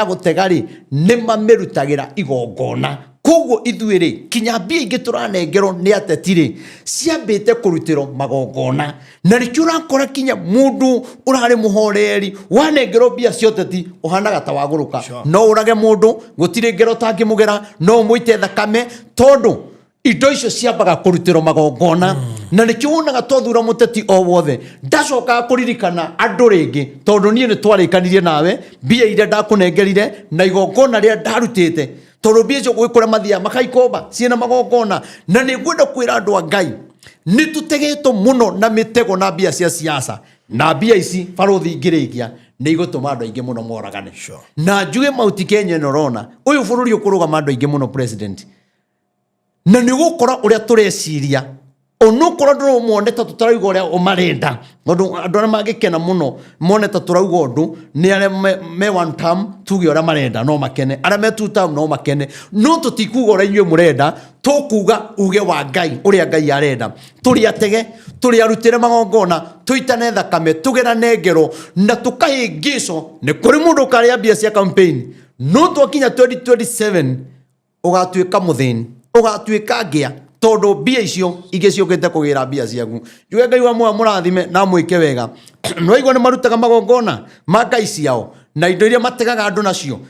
C: gũtega rĩ, nĩ mamĩrutagĩra igongona. Koguo ithuĩ rĩ, kinya mbia ingĩ tũranengerwo nĩ ateti rĩ, ciambĩte kũrutĩrwo magongona. Na nĩkĩo ũrakora kinya mũndũ ũrarĩ mũhoreri wanengerwo mbia cia ũteti ũhanaga ta wagũrũka. No ũrage mũndũ, gũtirĩ ngero ũtangĩmũgera, no ũmũite thakame, tondũ indo icio ciambaga kũrutĩrwo magongona. Na nĩkĩo wonaga twathura mũteti o wothe ndacokaga kũririkana andũ rĩngĩ, tondũ niĩ nĩ twarĩkanirie nawe mbia iria ndakũnengerire na igongona rĩrĩa ndarutĩte, tondũ mbia icio gwĩ kũrĩa mathiaga makaikomba ciĩna magongona. Na nĩ ngwenda kwĩra andũ a Ngai, nĩ tũtegetwo mũno na mĩtego na mbia cia siasa, na mbia ici barũthi ingĩrĩkia nĩ igũtũma andũ aingĩ mũno moragane. Na njuge Mount Kenya ĩno ũrona ũyũ bũrũri ũkũrũgama andũ aingĩ mũno president, na nĩ ũgũkora ũrĩa tũreciria Onokorwo ndũromone ta tũtarauga ũrĩa o marenda, tondũ andũ arĩa mangĩkena mũno mone ta tũrauga ũndũ nĩ arĩa me one term, tuge ũrĩa marenda no makene, arĩa me two term no makene, no tũtikuga ũrĩa inyuĩ mũrenda, tũkuga uge wa Ngai ũrĩa Ngai arenda. Tũrĩ atege, tũrĩ arutĩre magongona, tũitane thakame, tũgerane ngero na tũkahĩngĩcwo. Nĩ kũrĩ mũndũ ũkarĩa mbia cia campaign, no twakinya 2027 ũgatuĩka mũthĩni, ũgatuĩka ngĩa, tondũ mbia icio ingĩ ciũkĩte kũgĩra mbia ciaku. Njuge Ngai wa muoyo mũrathime na mwĩke wega. Nĩwaigua nĩ marutaga magongona ma ngai ciao na indo iria mategaga andũ nacio.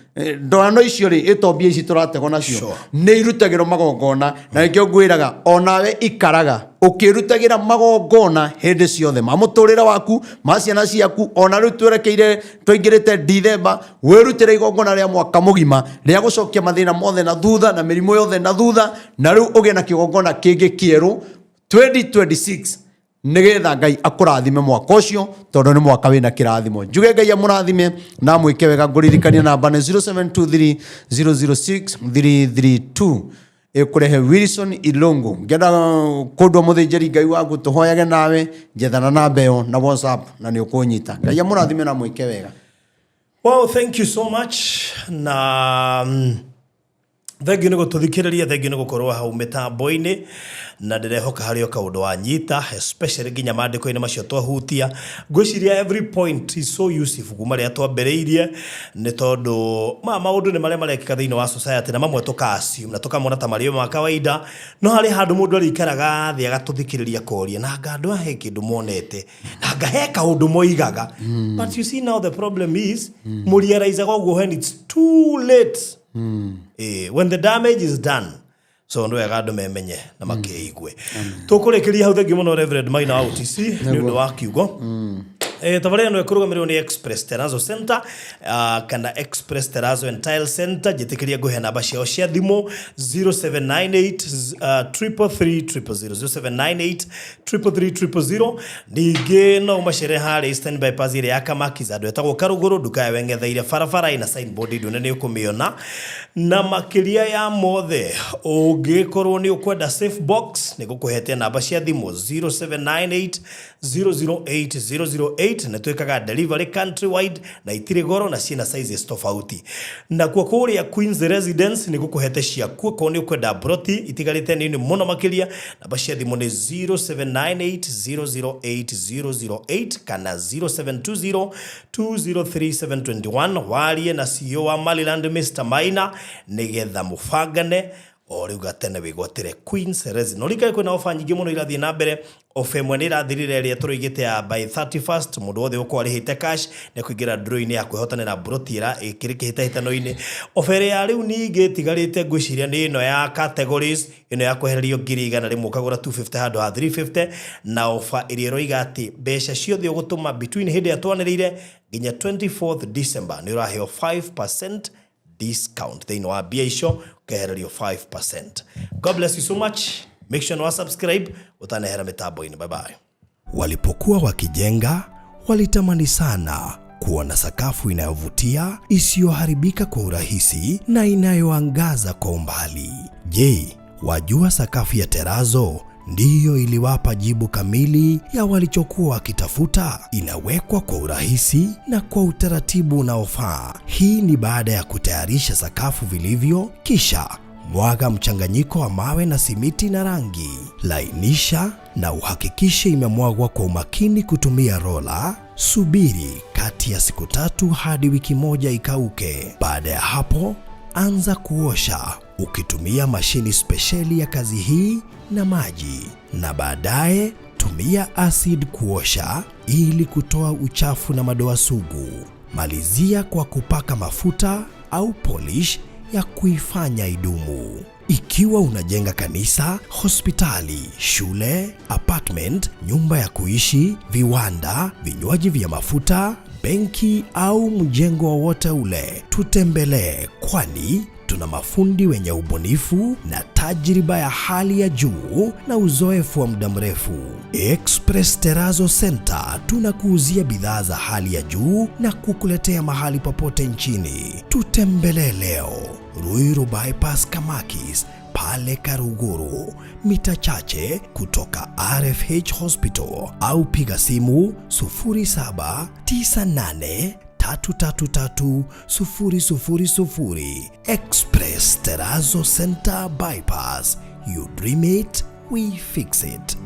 C: Ndoano icio rĩ, ĩto mbia ici tũrategwo nacio nĩ irutagĩrwo magongona, na nĩkĩo ngwĩraga onawe ikaraga ũkĩrutagĩra magongona hĩndĩ ciothe ma mũtũrĩre waku, ma ciana ciaku. Ona rĩu twerekeire twaingĩrĩte Dithemba, wĩrutĩre igongona rĩa mwaka mũgima rĩa gũcokia mathĩna mothe na thutha na mĩrimũ yothe na thutha, na rĩu ũgĩe na kĩgongona kĩngĩ kĩerũ 2026, nĩgetha Ngai akũrathime mwaka ũcio, tondũ nĩ mwaka wĩna kĩrathimo. Njuge Ngai amũrathime na amwĩke wega. Ngũririkania namba nĩ 0723 006 332, ĩkũrehe Wilson Ilungu. Ngĩenda kũndua mũthĩnjĩri Ngai waku tũhoyage nawe, njethana namba ĩyo na WhatsApp na nĩ ũkũnyita. Ngai amũrathime na mwĩke wega.
A: Well, thank you so much na thengiũ nĩ gũtũthikĩrĩria, thengiũ nĩ gũkorwo hau mĩtambo-inĩ, na ndĩrehoka harĩ o kaũndũ wanyita, especially nginya maandĩko-inĩ macio twahutia. Ngwĩciria every point is so useful kuma rĩrĩa twambĩrĩirie, nĩ tondũ ma maũndũ nĩ marĩa marekĩka thĩinĩ wa society, na mamwe tũka assume na tũkamona ta marĩ o ma kawaida, no harĩ handũ mũndũ arĩikaraga thĩ agatũthikĩrĩria, koria na anga andũ aya he kĩndũ monete, na anga he kaũndũ moigaga. But you see, now the problem is mũrealizaga ũguo when it's too late, when the damage is done. So nĩ wega andũ memenye na makĩigue. Tũkũrĩkĩria hau. Thengiũ mũno, Reverend Maina wa OTC, nĩ ũndũ wa kiugo. Tabarĩra ĩno ĩkũrũgamĩrĩrwo nĩ Express Terrazzo Center, kana Express Terrazzo and Tile Center. Njĩtĩkĩria ngũhe namba ciao cia thimũ: 0798 333 000, 0798 333 000. Ningĩ no ũmacere harĩa Eastern Bypass ĩrĩa ya Kamakis, andũ etagwo Karũgũrũ, nduka ya weng'etheire barabara ĩna signboard ndune, nĩ ũkũmĩona. Na makĩria ya mothe, ũngĩkorwo nĩ ũkwenda safe box, nĩ ngũkũhete namba cia thimũ 0798 008 008. Nĩ twĩkaga delivery countrywide na itirĩ goro na ciĩna sizes tofauti. Nakuo kũrĩa Queens Residence nĩ ngũkũhete ciaku okorwo nĩ ũkwenda broti itigarĩte nini mũno makĩria. Namba cia thimũ nĩ 0798 008 008 kana 0720 203 721. Warie na CEO wa Maryland, Mr Maina, nĩgetha mũbangane o rĩu gatene wĩgwatĩre Queens Residence. No rikare kwĩna ofa nyingĩ mũno irathiĩ na mbere. Ofa ĩmwe nĩ ĩrathirire, ĩrĩa tũroigĩte ya by 31st mũndũ wothe ũkorwo arĩhĩte cash nĩ kũingĩra draw-inĩ ya kwĩhotanĩra broti ĩra ĩkĩrĩ kĩhĩtahĩtano-inĩ. Ofa ĩrĩa ya rĩu ningĩ ĩtigarĩte, ngwĩciria nĩ ĩno ya categories, ĩno ya kwehererio 100,000 ũkagũra 250 handũ ha 350, na ofa ĩrĩa ĩroiga atĩ mbeca ciothe ũgũtũma between hĩndĩ ĩrĩa twanĩrĩire nginya 24th December nĩ ũraheo 5% discount thĩinĩ wa mbia icio, ũkehererio 5%. God bless you so much. Make sure wa subscribe ũtanehera mĩtambo-inĩ. Bye bye. Walipokuwa wakijenga, walitamani sana kuona sakafu inayovutia, isiyoharibika kwa urahisi na inayoangaza kwa umbali. Je, wajua sakafu ya terazo ndiyo iliwapa jibu kamili ya walichokuwa wakitafuta? Inawekwa kwa urahisi na kwa utaratibu unaofaa. Hii ni baada ya kutayarisha sakafu vilivyo, kisha mwaga mchanganyiko wa mawe na simiti na rangi. Lainisha na uhakikishe imemwagwa kwa umakini kutumia rola. Subiri kati ya siku 3 hadi wiki 1 ikauke. Baada ya hapo, anza kuosha ukitumia mashini spesheli ya kazi hii na maji, na baadaye tumia acid kuosha ili kutoa uchafu na madoa sugu. Malizia kwa kupaka mafuta au polish ya kuifanya idumu. Ikiwa unajenga kanisa, hospitali, shule, apartment, nyumba ya kuishi, viwanda, vinywaji vya mafuta, benki au mjengo wowote ule, tutembelee, kwani tuna mafundi wenye ubunifu na tajriba ya hali ya juu na uzoefu wa muda mrefu. Express Terrazzo Center tunakuuzia bidhaa za hali ya juu na kukuletea mahali popote nchini. Tutembelee leo, Ruiru Bypass, Kamakis, pale pale Karuguru, mita chache kutoka RFH Hospital, au piga simu 0798 333 000. Express Terrazzo Center Bypass. You dream it, we fix it.